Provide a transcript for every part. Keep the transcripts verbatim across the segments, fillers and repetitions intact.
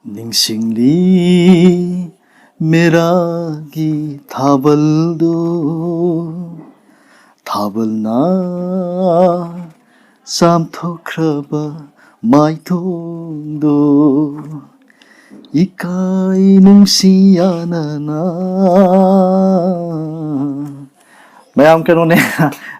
ꯅꯤꯡꯁꯤꯡꯂꯤ ꯃꯦꯔꯥꯒꯤ ꯊꯥꯕꯜꯗꯣ, ꯊꯥꯕꯜꯅ ꯆꯥꯝꯊꯣꯛꯈ꯭ꯔꯕ ꯃꯥꯏꯊꯣꯡꯗꯣ, ꯏꯀꯥꯏ ꯅꯨꯡꯁꯤ ꯌꯥꯅꯅ꯫ ꯃꯌꯥꯝ ꯀꯩꯅꯣꯅꯦ,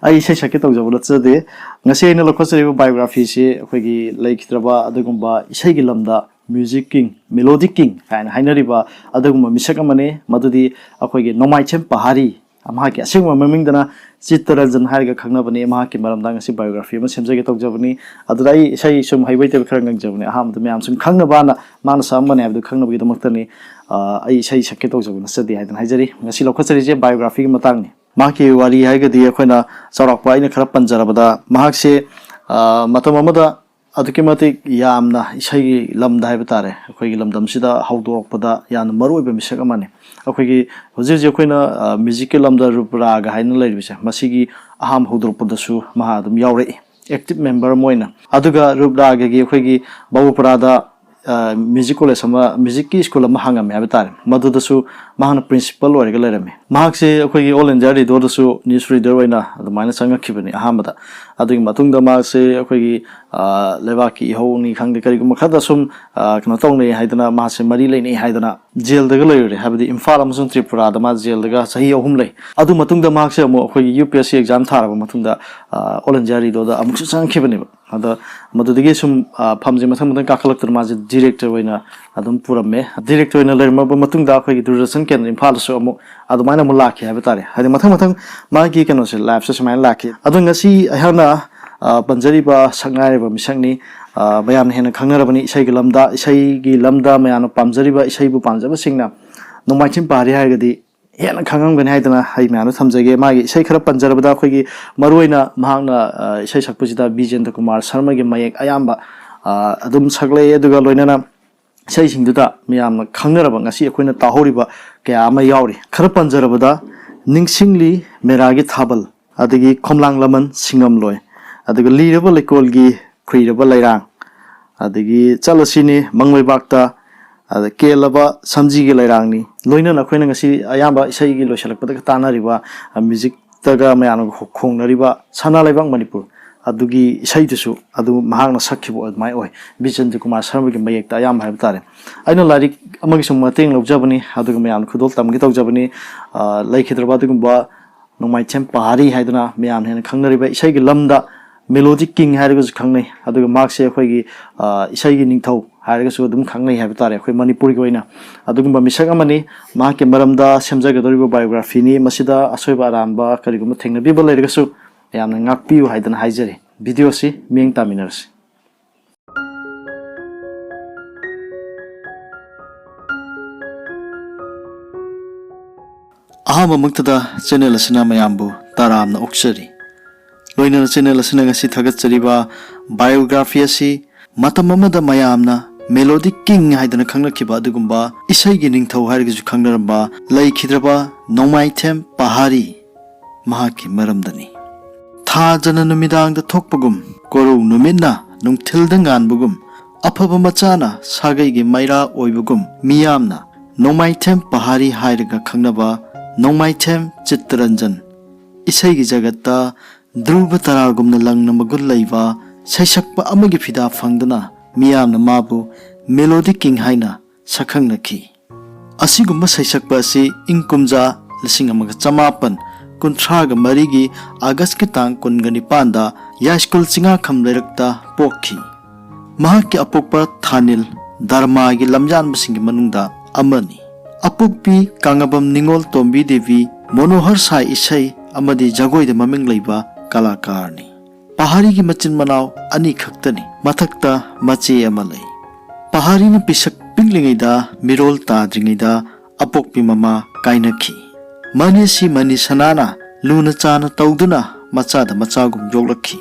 ꯑꯩ ꯏꯁꯩ ꯁꯛꯀꯦ ꯇꯧꯖꯕ ꯅꯠꯆꯗꯦ꯫ ꯉꯁꯤ ꯑꯩꯅ ꯂꯧꯈꯠꯆꯔꯤꯕ biographyꯁꯤ ꯑꯩꯈꯣꯏꯒꯤ ꯂꯩꯈꯤꯗ꯭ꯔꯕ ꯑꯗꯨꯒꯨꯝꯕ ꯏꯁꯩꯒꯤ ꯂꯝꯗ music king, melody king ꯍꯥꯏꯅ ꯍꯥꯏꯅꯔꯤꯕ ꯑꯗꯨꯒꯨꯝꯕ ꯃꯤꯁꯛ ꯑꯃꯅꯤ꯫ ꯃꯗꯨꯗꯤ ꯑꯩꯈꯣꯏꯒꯤ ꯅꯣꯡꯃꯥꯏꯊꯦꯝ ꯄꯍꯥꯔꯤ, ꯃꯍꯥꯛꯀꯤ ꯑꯁꯦꯡꯕ ꯃꯃꯤꯡꯗꯅ ꯆꯤꯠꯇꯔꯟꯖꯟ ꯍꯥꯏꯔꯒ ꯈꯪꯅꯕꯅꯤ꯫ ꯃꯍꯥꯛꯀꯤ ꯃꯔꯝꯗ ꯉꯁꯤ biography ꯑꯃ ꯁꯦꯝꯖꯒꯦ ꯇꯧꯖꯕꯅꯤ꯫ ꯑꯗꯨꯗ ꯑꯩ ꯏꯁꯩ ꯁꯨꯝ ꯍꯩꯕ ꯍꯩꯇꯕ ꯈꯔ ꯉꯪꯖꯕꯅꯤ꯫ ꯑꯍꯥꯟꯕꯗ ꯃꯌꯥꯝ ꯁꯨꯝ ꯈꯪꯅꯕꯅ ꯃꯥꯅ ꯁꯛꯑꯝꯕꯅꯤ ꯍꯥꯏꯕꯗꯨ ꯈꯪꯅꯕꯒꯤꯗꯃꯛꯇꯅꯤ꯫ ꯑ, ꯑꯩ ꯏꯁꯩ ꯁꯛꯀꯦ ꯇꯧꯖꯕ ꯅꯠꯆꯗꯦ ꯍꯥꯏꯗꯅ ꯍꯥꯏꯖꯔꯤ꯫ ꯉꯁꯤ ꯂꯧꯈꯠꯆꯔꯤꯁꯦ biographyꯒꯤ ꯃꯇꯥꯡꯅꯤ꯫ ꯃꯍꯥꯛꯀꯤ ꯋꯥꯔꯤ ꯍꯥꯏꯔꯒꯗꯤ ꯑꯩꯈꯣꯏꯅ ꯆꯥꯎꯔꯥꯛꯄ ꯑꯩꯅ ꯈꯔ ꯄꯟꯖꯔꯕꯗ, ꯃꯍꯥꯛꯁꯦ, ꯑ, ꯃꯇꯝ ꯑꯃꯗ ꯑꯗꯨꯛꯀꯤ ꯃꯇꯤꯛ ꯌꯥꯝꯅ ꯏꯁꯩꯒꯤ ꯂꯝꯗ ꯍꯥꯏꯕ ꯇꯥꯔꯦ, ꯑꯩꯈꯣꯏꯒꯤ ꯂꯝꯗꯝꯁꯤꯗ ꯍꯧꯗꯣꯔꯛꯄꯗ ꯌꯥꯝꯅ ꯃꯔꯨ ꯑꯣꯏꯕ ꯃꯤꯁꯛ ꯑꯃꯅꯤ꯫ ꯑꯩꯈꯣꯏꯒꯤ ꯍꯧꯖꯤꯛ ꯍꯧꯖꯤꯛ ꯑꯩꯈꯣꯏꯅ, ꯑ, musicꯀꯤ ꯂꯝꯗ ꯔꯨꯞ ꯔꯥꯒ ꯍꯥꯏꯅ ꯂꯩꯔꯤꯕꯁꯦ, ꯃꯁꯤꯒꯤ ꯑꯍꯥꯟꯕ ꯍꯧꯗꯣꯔꯛꯄꯗꯁꯨ ꯃꯍꯥꯛ ꯑꯗꯨꯝ ꯌꯥꯎꯔꯛꯏ, active member ꯑꯃ ꯑꯣꯏꯅ꯫ ꯑꯗꯨꯒ ꯔꯨꯞ ꯔꯥꯒꯒꯤ ꯑꯩꯈꯣꯏꯒꯤ ꯕꯥꯕꯨꯄꯨꯔꯥꯗ, ꯑ, music college ꯑꯃ, musicꯀꯤ school ꯑꯃ ꯍꯥꯡꯉꯝꯃꯦ ꯍꯥꯏꯕ ꯇꯥꯔꯦ꯫ ꯃꯗꯨꯗꯁꯨ ꯃꯍꯥꯛꯅ principal ꯑꯣꯏꯔꯒ ꯂꯩꯔꯝꯃꯤ꯫ ꯃꯍꯥꯛꯁꯦ ꯑꯩꯈꯣꯏꯒꯤ All India Radioꯗꯁꯨ news reader ꯑꯣꯏꯅ ꯑꯗꯨꯃꯥꯏꯅ ꯆꯪꯉꯛꯈꯤꯕꯅꯤ ꯑꯍꯥꯟꯕꯗ꯫ ꯑꯗꯨꯒꯤ ꯃꯇꯨꯡꯗ ꯃꯍꯥꯛꯁꯦ ꯑꯩꯈꯣꯏꯒꯤ, ꯑ, ꯂꯩꯕꯥꯛꯀꯤ ꯏꯍꯧꯅꯤ ꯈꯪꯗꯦ, ꯀꯔꯤꯒꯨꯝꯕ ꯈꯔꯗ ꯁꯨꯝ, ꯑ, ꯀꯩꯅꯣ ꯇꯧꯅꯩ ꯍꯥꯏꯗꯅ, ꯃꯍꯥꯛꯁꯦ ꯃꯔꯤ ꯂꯩꯅꯩ ꯍꯥꯏꯗꯅ ꯖꯦꯜꯗꯒ ꯂꯩꯔꯨꯔꯦ꯫ ꯍꯥꯏꯕꯗꯤ ꯏꯝꯐꯥꯜ ꯑꯃꯁꯨꯡ ꯇ꯭ꯔꯤꯄꯨꯔꯥꯗ ꯃꯥ ꯖꯦꯜꯗꯒ ꯆꯍꯤ ꯑꯍꯨꯝ ꯂꯩ꯫ ꯑꯗꯨ ꯃꯇꯨꯡꯗ ꯃꯍꯥꯛꯁꯦ ꯑꯃꯨꯛ ꯑꯩꯈꯣꯏꯒꯤ UPSC exam ꯊꯥꯔꯕ ꯃꯇꯨꯡꯗ, ꯑ, All India Radioꯗ ꯑꯃꯨꯛꯁꯨ ꯆꯪꯉꯛꯈꯤꯕꯅꯦꯕ꯫ ꯑꯗ ꯃꯗꯨꯗꯒꯤ ꯁꯨꯝ, ꯑ, ꯐꯝꯁꯦ ꯃꯊꯪ ꯃꯊꯪ ꯀꯥꯈꯠꯂꯛꯇꯨꯅ ꯃꯥꯁꯦ director ꯑꯣꯏꯅ ꯑꯗꯨꯝ ꯄꯨꯔꯝꯃꯦ꯫ Director ꯑꯣꯏꯅ ꯂꯩꯔꯝꯃꯕ ꯃꯇꯨꯡꯗ ꯑꯩꯈꯣꯏꯒꯤ ꯗꯨꯔꯗꯔꯁꯟ ꯀꯦꯟꯗ꯭ꯔ ꯏꯝꯐꯥꯜꯗꯁꯨ ꯑꯃꯨꯛ ꯑꯗꯨꯃꯥꯏꯅ ꯑꯃꯨꯛ ꯂꯥꯛꯈꯤ ꯍꯥꯏꯕ ꯇꯥꯔꯦ꯫ ꯍꯥꯏꯗꯤ ꯃꯊꯪ ꯃꯊꯪ ꯃꯥꯒꯤ ꯀꯩꯅꯣꯁꯦ, lifeꯁꯦ ꯁꯨꯃꯥꯏꯅ ꯂꯥꯛꯈꯤ꯫ ꯑꯗꯣ ꯉꯁꯤ ꯑꯩꯍꯥꯛꯅ, ꯑ, ꯄꯟꯖꯔꯤꯕ ꯁꯛꯅꯥꯏꯔꯕ ꯃꯤꯁꯛꯅꯤ꯫ ꯑ, ꯃꯌꯥꯝꯅ ꯍꯦꯟꯅ ꯈꯪꯅꯔꯕꯅꯤ ꯏꯁꯩꯒꯤ ꯂꯝꯗ꯫ ꯏꯁꯩꯒꯤ ꯂꯝꯗ ꯃꯌꯥꯝꯅ ꯄꯥꯝꯖꯔꯤꯕ, ꯏꯁꯩꯕꯨ ꯄꯥꯝꯖꯕꯁꯤꯡꯅ ꯅꯣꯡꯃꯥꯏꯊꯦꯝ ꯄꯍꯥꯔꯤ ꯍꯥꯏꯔꯒꯗꯤ ꯍꯦꯟꯅ ꯈꯪꯉꯝꯒꯅꯤ ꯍꯥꯏꯗꯅ ꯑꯩ ꯃꯌꯥꯝꯗ ꯊꯝꯖꯒꯦ꯫ ꯃꯥꯒꯤ ꯏꯁꯩ ꯈꯔ ꯄꯟꯖꯔꯕꯗ, ꯑꯩꯈꯣꯏꯒꯤ ꯃꯔꯨꯑꯣꯏꯅ ꯃꯍꯥꯛꯅ, ꯑ, ꯏꯁꯩ ꯁꯛꯄꯁꯤꯗ ꯕꯤꯖꯦꯟꯗ꯭ꯔ ꯀꯨꯃꯥꯔ ꯁꯔꯃꯒꯤ ꯃꯌꯦꯛ ꯑꯌꯥꯝꯕ, ꯑ, ꯑꯗꯨꯝ ꯁꯛꯂꯛꯑꯦ꯫ ꯑꯗꯨꯒ ꯂꯣꯏꯅꯅ ꯏꯁꯩꯁꯤꯡꯗꯨꯗ ꯃꯌꯥꯝꯅ ꯈꯪꯅꯔꯕ, ꯉꯁꯤ ꯑꯩꯈꯣꯏꯅ ꯇꯥꯍꯧꯔꯤꯕ ꯀꯌꯥ ꯑꯃ ꯌꯥꯎꯔꯤ꯫ ꯈꯔ ꯄꯟꯖꯔꯕꯗ, ꯅꯤꯡꯁꯤꯡꯂꯤ ꯃꯦꯔꯥꯒꯤ ꯊꯥꯕꯜ, ꯑꯗꯒꯤ ꯈꯣꯝꯂꯥꯡ ꯂꯃꯟ ꯁꯤꯡꯉꯝꯂꯣꯏ, ꯑꯗꯨꯒ ꯂꯤꯔꯕ ꯂꯩꯀꯣꯜꯒꯤ ꯈꯨꯏꯔꯕ ꯂꯩꯔꯥꯡ, ꯑꯗꯒꯤ ꯆꯠꯂꯁꯤꯅꯦ ꯃꯪꯂꯩꯕꯥꯛꯇ, ꯑꯗ ꯀꯦꯜꯂꯕ ꯁꯝꯖꯤꯒꯤ ꯂꯩꯔꯥꯡꯅꯤ꯫ ꯂꯣꯏꯅꯅ ꯑꯩꯈꯣꯏꯅ ꯉꯁꯤ ꯑꯌꯥꯝꯕ ꯏꯁꯩꯒꯤ ꯂꯣꯏꯁꯤꯜꯂꯛꯄꯗꯒ ꯇꯥꯟꯅꯔꯤꯕ, ꯑ, ꯃ꯭ꯌꯨꯖꯤꯛꯇꯒ ꯃꯌꯥꯝꯅ ꯈꯣ-, ꯈꯣꯡꯅꯔꯤꯕ ꯁꯅꯥ ꯂꯩꯕꯥꯛ ꯃꯅꯤꯄꯨꯔ ꯑꯗꯨꯒꯤ ꯏꯁꯩꯗꯨꯁꯨ ꯑꯗꯨ ꯃꯍꯥꯛꯅ ꯁꯛꯈꯤꯕ ꯑꯗꯨꯃꯥꯏꯅ ꯑꯣꯏ꯫ ꯕꯤꯖꯦꯟꯗ꯭ꯔ ꯀꯨꯃꯥꯔ ꯁꯔꯃꯒꯤ ꯃꯌꯦꯛꯇ ꯑꯌꯥꯝꯕ ꯍꯥꯏꯕ ꯇꯥꯔꯦ꯫ ꯑꯩꯅ ꯂꯥꯏꯔꯤꯛ ꯑꯃꯒꯤꯁꯨ ꯃꯇꯦꯡ ꯂꯧꯖꯕꯅꯤ, ꯑꯗꯨꯒ ꯃꯌꯥꯝꯅ ꯈꯨꯗꯣꯜ ꯇꯝꯒꯦ ꯇꯧꯖꯕꯅꯤ꯫ ꯑ, ꯂꯩꯈꯤꯗ꯭ꯔꯕ ꯑꯗꯨꯒꯨꯝꯕ ꯅꯣꯡꯃꯥꯏꯊꯦꯝ ꯄꯍꯥꯔꯤ ꯍꯥꯏꯗꯨꯅ ꯃꯌꯥꯝꯅ ꯍꯦꯟꯅ ꯈꯪꯅꯔꯤꯕ ꯏꯁꯩꯒꯤ ꯂꯝꯗ ꯃꯦꯂꯣꯗꯤ ꯀꯤꯡ ꯍꯥꯏꯔꯒꯁꯨ ꯈꯪꯅꯩ꯫ ꯑꯗꯨꯒ ꯃꯍꯥꯛꯁꯦ ꯑꯩꯈꯣꯏꯒꯤ, ꯑ, ꯏꯁꯩꯒꯤ ꯅꯤꯡꯊꯧ ꯍꯥꯏꯔꯒꯁꯨ ꯑꯗꯨꯝ ꯈꯪꯅꯩ ꯍꯥꯏꯕ ꯇꯥꯔꯦ ꯑꯩꯈꯣꯏ ꯃꯅꯤꯄꯨꯔꯒꯤ ꯑꯣꯏꯅ꯫ ꯑꯗꯨꯒꯨꯝꯕ ꯃꯤꯁꯛ ꯑꯃꯅꯤ꯫ ꯃꯍꯥꯛꯀꯤ ꯃꯔꯝꯗ ꯁꯦꯝꯖꯒꯗꯧꯔꯤꯕ ꯕꯥꯏꯑꯣꯒ꯭ꯔꯥꯐꯤꯅꯤ꯫ ꯃꯁꯤꯗ ꯑꯁꯣꯏꯕ ꯑꯔꯥꯟꯕ ꯀꯔꯤꯒꯨꯝꯕ ꯊꯦꯡꯅꯕꯤꯕ ꯂꯩꯔꯒꯁꯨ ꯃꯌꯥꯝꯅ ꯉꯥꯛꯄꯤꯌꯨ ꯍꯥꯏꯗꯅ ꯍꯥꯏꯖꯔꯤ꯫ ꯚꯤꯗꯤꯑꯣꯁꯤ ꯃꯤꯠꯌꯦꯡ ꯇꯥꯃꯤꯟꯅꯔꯁꯤ꯫ ꯑꯍꯥꯟꯕꯃꯛꯇꯗ ꯆꯦꯅꯦꯜ ꯑꯁꯤꯅ ꯃꯌꯥꯝꯕꯨ ꯇꯔꯥꯝꯅ ꯑꯣꯛꯆꯔꯤ꯫ ꯂꯣꯏꯅꯅ ꯆꯦꯅꯦꯜ ꯑꯁꯤꯅ ꯉꯁꯤ ꯊꯥꯒꯠꯆꯔꯤꯕ ꯕꯥꯏꯑꯣꯒ꯭ꯔꯥꯐꯤ ꯑꯁꯤ ꯃꯇꯝ ꯑꯃꯗ ꯃꯌꯥꯝꯅ ꯃꯦꯂꯣꯗꯤ ꯀꯤꯡ ꯍꯥꯏꯗꯨꯅ ꯈꯪꯅꯈꯤꯕ ꯑꯗꯨꯒꯨꯝꯕ ꯏꯁꯩꯒꯤ ꯅꯤꯡꯊꯧ ꯍꯥꯏꯔꯒꯁꯨ ꯈꯪꯅꯔꯝꯕ ꯂꯩꯈꯤꯗ꯭ꯔꯕ ꯅꯣꯡꯃꯥꯏꯊꯦꯝ ꯄꯍꯥꯔꯤ ꯃꯍꯥꯛꯀꯤ ꯃꯔꯝꯗꯅꯤ꯫ ꯊꯥꯖꯅ ꯅꯨꯃꯤꯗꯥꯡꯗ ꯊꯣꯛꯄꯒꯨꯝ, ꯀꯣꯔꯧ ꯅꯨꯃꯤꯠꯅ ꯅꯨꯡꯊꯤꯜꯗ ꯉꯥꯟꯕꯒꯨꯝ, ꯑꯐꯕ ꯃꯆꯥꯅ ꯁꯥꯒꯩꯒꯤ ꯃꯩꯔꯥ ꯑꯣꯏꯕꯒꯨꯝ, ꯃꯤꯌꯥꯝꯅ ꯅꯣꯡꯃꯥꯏꯊꯦꯝ ꯄꯍꯥꯔꯤ ꯍꯥꯏꯔꯒ ꯈꯪꯅꯕ ꯅꯣꯡꯃꯥꯏꯊꯦꯝ ꯆꯤꯠꯇꯔꯟꯖꯟ, ꯏꯁꯩꯒꯤ ꯖꯒꯠꯇ ꯙ꯭ꯔꯨꯕ ꯇꯔꯥꯒꯨꯝꯅ ꯂꯪꯅ ꯃꯒꯨꯟ ꯂꯩꯕ ꯁꯩꯁꯛꯄ ꯑꯃꯒꯤ ꯐꯤꯗꯥ ꯐꯪꯗꯨꯅ ꯃꯤꯌꯥꯝꯅ ꯃꯥꯕꯨ ꯃꯦꯂꯣꯗꯤ ꯀꯤꯡ ꯍꯥꯏꯅ ꯁꯛꯈꯪꯅꯈꯤ꯫ ꯑꯁꯤꯒꯨꯝꯕ ꯁꯩꯁꯛꯄ ꯑꯁꯤ ꯏꯪ ꯀꯨꯝꯖꯥ ꯂꯤꯁꯤꯡ ꯑꯃꯒ ꯆꯃꯥꯄꯟ ꯀꯨꯟꯊ꯭ꯔꯥꯒ ꯃꯔꯤꯒꯤ ꯑꯥꯒꯁꯀꯤ ꯇꯥꯡ ꯀꯨꯟꯒ ꯅꯤꯄꯥꯟꯗ ꯌꯥꯏꯁ꯭ꯀꯨꯜ ꯆꯤꯡꯉꯥꯈꯝ ꯂꯩꯔꯛꯇ ꯄꯣꯛꯈꯤ꯫ ꯃꯍꯥꯛꯀꯤ ꯑꯄꯣꯛꯄ ꯊꯥꯅꯤꯜ ꯙꯔꯃꯥꯒꯤ ꯂꯝꯌꯥꯟꯕꯁꯤꯡꯒꯤ ꯃꯅꯨꯡꯗ ꯑꯃꯅꯤ꯫ ꯑꯄꯣꯛꯄꯤ ꯀꯥꯉꯕꯝ ꯅꯤꯉꯣꯜ ꯇꯣꯝꯕꯤ ꯗꯦꯕꯤ ꯃꯣꯅꯣꯍꯔ ꯁꯥꯏ ꯏꯁꯩ ꯑꯃꯗꯤ ꯖꯒꯣꯏꯗ ꯃꯃꯤꯡ ꯂꯩꯕ ꯀꯂꯥꯀꯥꯔꯅꯤ꯫ ꯄꯍꯥꯔꯤꯒꯤ ꯃꯆꯤꯟ ꯃꯅꯥꯎ ꯑꯅꯤ ꯈꯛꯇꯅꯤ꯫ ꯃꯊꯛꯇ ꯃꯆꯦ ꯑꯃ ꯂꯩ꯫ ꯄꯍꯥꯔꯤꯅ ꯄꯤꯁꯛ ꯄꯤꯛꯂꯤꯉꯩꯗ, ꯃꯤꯔꯣꯜ ꯇꯥꯗ꯭ꯔꯤꯉꯩꯗ ꯑꯄꯣꯛꯄꯤ ꯃꯃꯥ ꯀꯥꯏꯅꯈꯤ꯫ ꯃꯅꯦꯁꯤ ꯃꯅꯤ ꯁꯅꯥꯅ ꯂꯨꯅ ꯆꯥꯅ ꯇꯧꯗꯨꯅ ꯃꯆꯥꯗ ꯃꯆꯥꯒꯨꯝ ꯌꯣꯛꯂꯛꯈꯤ꯫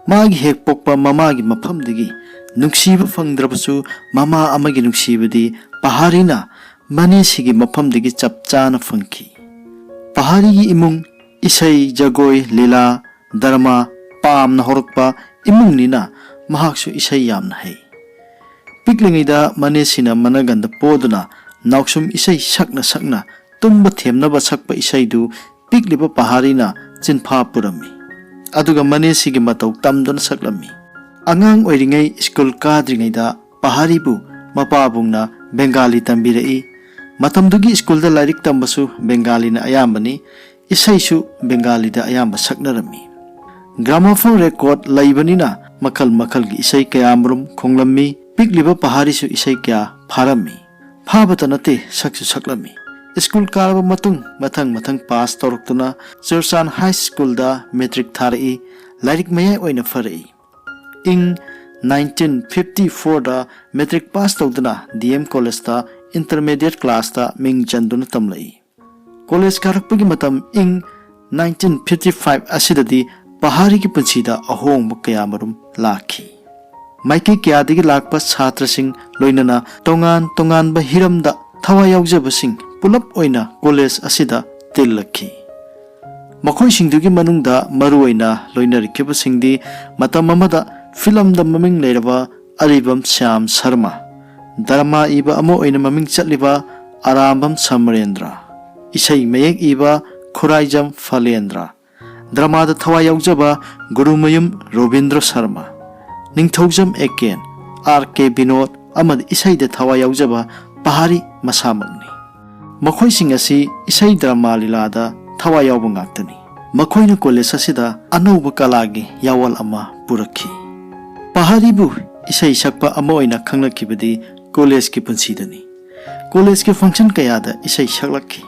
ꯃꯥꯒꯤ ꯍꯦꯛ ꯄꯣꯛꯄ ꯃꯃꯥꯒꯤ ꯃꯐꯝꯗꯒꯤ ꯅꯨꯡꯁꯤꯕ ꯐꯪꯗ꯭ꯔꯕꯁꯨ, ꯃꯃꯥ ꯑꯃꯒꯤ ꯅꯨꯡꯁꯤꯕꯗꯤ ꯄꯍꯥꯔꯤꯅ ꯃꯅꯦꯁꯤꯒꯤ ꯃꯐꯝꯗꯒꯤ ꯆꯞ ꯆꯥꯅ ꯐꯪꯈꯤ꯫ ꯄꯍꯥꯔꯤꯒꯤ ꯏꯃꯨꯡ ꯏꯁꯩ, ꯖꯒꯣꯏ, ꯂꯤꯂꯥ, ꯗ꯭ꯔꯃꯥ ꯄꯥꯝꯅ ꯍꯧꯔꯛꯄ ꯏꯃꯨꯡꯅꯤꯅ ꯃꯍꯥꯛꯁꯨ ꯏꯁꯩ ꯌꯥꯝꯅ ꯍꯩ꯫ ꯄꯤꯛꯂꯤꯉꯩꯗ ꯃꯅꯦꯁꯤꯅ ꯃꯅꯒꯟꯗ ꯄꯣꯗꯨꯅ ꯅꯥꯎꯁꯨꯝ ꯏꯁꯩ ꯁꯛꯅ ꯁꯛꯅ ꯇꯨꯝꯕ ꯊꯦꯝꯅꯕ ꯁꯛꯄ ꯏꯁꯩꯗꯨ ꯄꯤꯛꯂꯤꯕ ꯄꯍꯥꯔꯤꯅ ꯆꯤꯟꯐꯥ ꯄꯨꯔꯝꯃꯤ꯫ ꯑꯗꯨꯒ ꯃꯅꯦꯁꯤꯒꯤ ꯃꯇꯧ ꯇꯝꯗꯨꯅ ꯁꯛꯂꯝꯃꯤ꯫ ꯑꯉꯥꯡ ꯑꯣꯏꯔꯤꯉꯩ ꯁ꯭ꯀꯨꯜ ꯀꯥꯗ꯭ꯔꯤꯉꯩꯗ ꯄꯍꯥꯔꯤꯕꯨ ꯃꯄꯥꯕꯨꯡꯅ ꯕꯦꯡꯒꯥꯂꯤ ꯇꯝꯕꯤꯔꯛꯏ꯫ ꯃꯇꯝꯗꯨꯒꯤ ꯁ꯭ꯀꯨꯜꯗ ꯂꯥꯏꯔꯤꯛ ꯇꯝꯕꯁꯨ ꯕꯦꯡꯒꯥꯂꯤꯅ ꯑꯌꯥꯝꯕꯅꯤ꯫ ꯏꯁꯩꯁꯨ ꯕꯦꯡꯒꯥꯂꯤꯗ ꯑꯌꯥꯝꯕ ꯁꯛꯅꯔꯝꯃꯤ꯫ ꯒ꯭ꯔꯥꯃꯣꯐꯣꯟ ꯔꯦꯀꯣꯔꯗ ꯂꯩꯕꯅꯤꯅ ꯃꯈꯜ ꯃꯈꯜꯒꯤ ꯏꯁꯩ ꯀꯌꯥꯃꯔꯨꯝ ꯈꯣꯡꯂꯝꯃꯤ꯫ ꯄꯤꯛꯂꯤꯕ ꯄꯍꯥꯔꯤꯁꯨ ꯏꯁꯩ ꯀꯌꯥ ꯐꯥꯔꯝꯃꯤ꯫ ꯐꯥꯕꯇ ꯅꯠꯇꯦ, ꯁꯛꯁꯨ ꯁꯛꯂꯝꯃꯤ꯫ ꯁ꯭ꯀꯨꯜ ꯀꯥꯔꯕ ꯃꯇꯨꯡ ꯃꯊꯪ ꯃꯊꯪ ꯄꯥꯁ ꯇꯧꯔꯛꯇꯨꯅ ꯆꯨꯔꯆꯥꯟ ꯍꯥꯏ ꯁ꯭ꯀꯨꯜꯗ ꯃꯦꯇ꯭ꯔꯤꯛ ꯊꯥꯔꯛꯏ꯫ ꯂꯥꯏꯔꯤꯛ ꯃꯌꯥꯏ ꯑꯣꯏꯅ ꯐꯔꯛꯏ꯫ ꯏꯪ ꯅꯥꯏꯟꯇꯤꯟ ꯐꯤꯐꯇꯤ ꯐꯣꯔꯗ ꯃꯦꯇ꯭ꯔꯤꯛ ꯄꯥꯁ ꯇꯧꯗꯨꯅ ꯗꯤ ꯑꯦꯝ ꯀꯣꯂꯦꯖꯇ ꯏꯟꯇꯔꯃꯦꯗꯤꯌꯦꯠ ꯀ꯭ꯂꯥꯁꯇ ꯃꯤꯡ ꯆꯟꯗꯨꯅ ꯇꯝꯂꯛꯏ꯫ ꯀꯣꯂꯦꯖ ꯀꯥꯔꯛꯄꯒꯤ ꯃꯇꯝ ꯏꯪ ꯅꯥꯏꯟꯇꯤꯟ ꯐꯤꯐꯇꯤ ꯐꯥꯏꯚ ꯑꯁꯤꯗꯗꯤ ꯄꯍꯥꯔꯤꯒꯤ ꯄꯨꯟꯁꯤꯗ ꯑꯍꯣꯡꯕ ꯀꯌꯥꯃꯔꯨꯝ ꯂꯥꯛꯈꯤ꯫ ꯃꯥꯏꯀꯩ ꯀꯌꯥꯗꯒꯤ ꯂꯥꯛꯄ ꯁꯥꯇ꯭ꯔꯁꯤꯡ, ꯂꯣꯏꯅꯅ ꯇꯣꯉꯥꯟ ꯇꯣꯉꯥꯟꯕ ꯍꯤꯔꯝꯗ ꯊꯋꯥꯏ ꯌꯥꯎꯖꯕꯁꯤꯡ ꯄꯨꯂꯞ ꯑꯣꯏꯅ ꯀꯣꯂꯦꯖ ꯑꯁꯤꯗ ꯇꯤꯜꯂꯛꯈꯤ꯫ ꯃꯈꯣꯏꯁꯤꯡꯗꯨꯒꯤ ꯃꯅꯨꯡꯗ ꯃꯔꯨꯑꯣꯏꯅ ꯂꯣꯏꯅꯔꯛꯈꯤꯕꯁꯤꯡꯗꯤ ꯃꯇꯝ ꯑꯃꯗ ꯐꯤꯂꯝꯗ ꯃꯃꯤꯡ ꯂꯩꯔꯕ ꯑꯔꯤꯕꯝ ꯁ꯭ꯌꯥꯝ ꯁꯔꯃ, ꯗ꯭ꯔꯃꯥ ꯏꯕ ꯑꯃ ꯑꯣꯏꯅ ꯃꯃꯤꯡ ꯆꯠꯂꯤꯕ ꯑꯔꯥꯝꯕꯝ ꯁꯃꯔꯦꯟꯗ꯭ꯔ, ꯏꯁꯩ ꯃꯌꯦꯛ ꯏꯕ ꯈꯨꯔꯥꯏꯖꯝ ꯐꯂꯦꯟꯗ꯭ꯔ, ꯗ꯭ꯔꯃꯥꯗ ꯊꯋꯥꯏ ꯌꯥꯎꯖꯕ ꯒꯨꯔꯨꯃꯌꯨꯝ ꯔꯣꯕꯤꯟꯗ꯭ꯔ ꯁꯔꯃ, ꯅꯤꯡꯊꯧꯖꯝ ꯑꯦꯀꯦꯟ, ꯑꯥꯔ ꯀꯦ ꯕꯤꯅꯣꯗ ꯑꯃꯗꯤ ꯏꯁꯩꯗ ꯊꯋꯥꯏ ꯌꯥꯎꯖꯕ ꯄꯍꯥꯔꯤ ꯃꯁꯥꯃꯛꯅꯤ꯫ ꯃꯈꯣꯏꯁꯤꯡ ꯑꯁꯤ ꯏꯁꯩ ꯗ꯭ꯔꯃꯥ ꯂꯤꯂꯥꯗ ꯊꯋꯥꯏ ꯌꯥꯎꯕ ꯉꯥꯛꯇꯅꯤ꯫ ꯃꯈꯣꯏꯅ ꯀꯣꯂꯦꯖ ꯑꯁꯤꯗ ꯑꯅꯧꯕ ꯀꯂꯥꯒꯤ ꯌꯥꯋꯜ ꯑꯃ ꯄꯨꯔꯛꯈꯤ꯫ ꯄꯍꯥꯔꯤꯕꯨ ꯏꯁꯩ ꯁꯛꯄ ꯑꯃ ꯑꯣꯏꯅ ꯈꯪꯅꯈꯤꯕꯗꯤ ꯀꯣꯂꯦꯖꯀꯤ ꯄꯨꯟꯁꯤꯗꯅꯤ꯫ ꯀꯣꯂꯦꯖꯀꯤ ꯐꯪꯁꯟ ꯀꯌꯥꯗ ꯏꯁꯩ ꯁꯛꯂꯛꯈꯤ꯫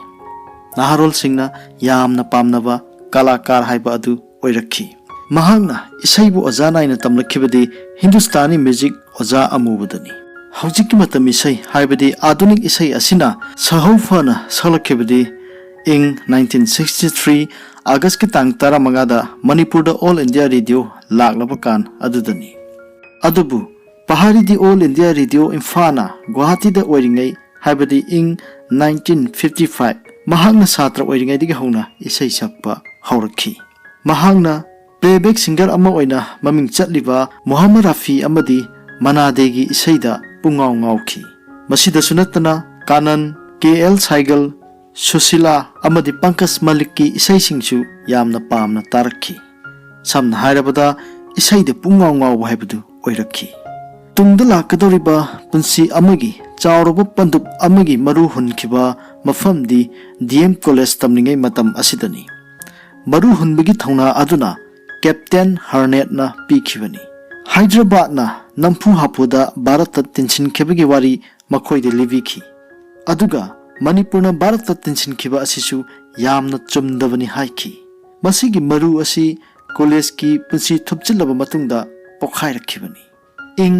ꯅꯍꯥꯔꯣꯜꯁꯤꯡꯅ ꯌꯥꯝꯅ ꯄꯥꯝꯅꯕ ꯀꯂꯥꯀꯥꯔ ꯍꯥꯏꯕ ꯑꯗꯨ ꯑꯣꯏꯔꯛꯈꯤ꯫ ꯃꯍꯥꯛꯅ ꯏꯁꯩꯕꯨ ꯑꯣꯖꯥ ꯅꯥꯏꯅ ꯇꯝꯂꯛꯈꯤꯕꯗꯤ ꯍꯤꯟꯗꯨꯁꯇꯥꯅꯤ ꯃ꯭ꯌꯨꯖꯤꯛ ꯑꯣꯖꯥ ꯑꯃꯨꯕꯗꯅꯤ꯫ ꯍꯧꯖꯤꯛꯀꯤ ꯃꯇꯝ ꯏꯁꯩ ꯍꯥꯏꯕꯗꯤ ꯑꯥꯙꯨꯅꯤꯛ ꯏꯁꯩ ꯑꯁꯤꯅ ꯁꯍꯧ ꯐꯅ ꯁꯛꯂꯛꯈꯤꯕꯗꯤ ꯏꯪ ꯅꯥꯏꯟꯇꯤꯟ ꯁꯤꯛꯁꯇꯤ ꯊ꯭ꯔꯤ ꯑꯥꯒꯁꯀꯤ ꯇꯥꯡ ꯇꯔꯥꯃꯉꯥꯗ ꯃꯅꯤꯄꯨꯔꯗ ꯑꯣꯜ ꯏꯟꯗꯤꯌꯥ ꯔꯦꯗꯤꯑꯣ ꯂꯥꯛꯂꯕ ꯀꯥꯟ ꯑꯗꯨꯗꯅꯤ꯫ ꯑꯗꯨꯕꯨ ꯄꯍꯥꯔꯤꯗꯤ ꯑꯣꯜ ꯏꯟꯗꯤꯌꯥ ꯔꯦꯗꯤꯑꯣ ꯏꯝꯐꯥꯜꯅ ꯒꯨꯋꯥꯍꯥꯇꯤꯗ ꯑꯣꯏꯔꯤꯉꯩ, ꯍꯥꯏꯕꯗꯤ ꯏꯪ ꯅꯥꯏꯟꯇꯤꯟ ꯐꯤꯐꯇꯤ ꯐꯥꯏꯚ, ꯃꯍꯥꯛꯅ ꯁꯥꯇ꯭ꯔ ꯑꯣꯏꯔꯤꯉꯩꯗꯒꯤ ꯍꯧꯅ ꯏꯁꯩ ꯁꯛꯄ ꯍꯧꯔꯛꯈꯤ꯫ ꯃꯍꯥꯛꯅ ꯄ꯭ꯂꯦꯕꯦꯛ ꯁꯤꯡꯒꯔ ꯑꯃ ꯑꯣꯏꯅ ꯃꯃꯤꯡ ꯆꯠꯂꯤꯕ ꯃꯨꯍꯝꯃꯗ ꯔꯥꯐꯤ ꯑꯃꯗꯤ ꯃꯅꯥꯗꯦꯒꯤ ꯏꯁꯩꯗ ꯄꯨꯡꯉꯥꯎ ꯉꯥꯎꯈꯤ꯫ ꯃꯁꯤꯗꯁꯨ ꯅꯠꯇꯅ ꯀꯥꯅꯟ, ꯀꯦ ꯑꯦꯜ ꯁꯥꯏꯒꯜ, ꯁꯨꯁꯤꯂꯥ ꯑꯃꯗꯤ ꯄꯪꯀꯖ ꯃꯂꯤꯛꯀꯤ ꯏꯁꯩꯁꯤꯡꯁꯨ ꯌꯥꯝꯅ ꯄꯥꯝꯅ ꯇꯥꯔꯛꯈꯤ꯫ ꯁꯝꯅ ꯍꯥꯏꯔꯕꯗ, ꯏꯁꯩꯗ ꯄꯨꯡꯉꯥꯎ ꯉꯥꯎꯕ ꯍꯥꯏꯕꯗꯨ ꯑꯣꯏꯔꯛꯈꯤ꯫ ꯇꯨꯡꯗ ꯂꯥꯛꯀꯗꯧꯔꯤꯕ ꯄꯨꯟꯁꯤ ꯑꯃꯒꯤ ꯆꯥꯎꯔꯕ ꯄꯟꯗꯨꯞ ꯑꯃꯒꯤ ꯃꯔꯨ ꯍꯨꯟꯈꯤꯕ ꯃꯐꯝꯗꯤ ꯗꯤ ꯑꯦꯝ ꯀꯣꯂꯦꯖ ꯇꯝꯂꯤꯉꯩ ꯃꯇꯝ ꯑꯁꯤꯗꯅꯤ꯫ ꯃꯔꯨ ꯍꯨꯟꯕꯒꯤ ꯊꯧꯅꯥ ꯑꯗꯨꯅ ꯀꯦꯞꯇꯦꯟ ꯍꯔꯅꯦꯠꯅ ꯄꯤꯈꯤꯕꯅꯤ꯫ ꯍꯥꯏꯗ꯭ꯔꯕꯥꯗꯅ ꯅꯝꯐꯨ ꯍꯥꯐꯨꯗ ꯚꯥꯔꯠꯇ ꯇꯤꯟꯁꯤꯟꯈꯤꯕꯒꯤ ꯋꯥꯔꯤ ꯃꯈꯣꯏꯗ ꯂꯤꯕꯤꯈꯤ꯫ ꯑꯗꯨꯒ ꯃꯅꯤꯄꯨꯔꯅ ꯚꯥꯔꯠꯇ ꯇꯤꯟꯁꯤꯟꯈꯤꯕ ꯑꯁꯤꯁꯨ ꯌꯥꯝꯅ ꯆꯨꯝꯗꯕꯅꯤ ꯍꯥꯏꯈꯤ꯫ ꯃꯁꯤꯒꯤ ꯃꯔꯨ ꯑꯁꯤ ꯀꯣꯂꯦꯖꯀꯤ ꯄꯨꯟꯁꯤ ꯊꯨꯞꯆꯤꯜꯂꯕ ꯃꯇꯨꯡꯗ ꯄꯣꯈꯥꯏꯔꯛꯈꯤꯕꯅꯤ꯫ ꯏꯪ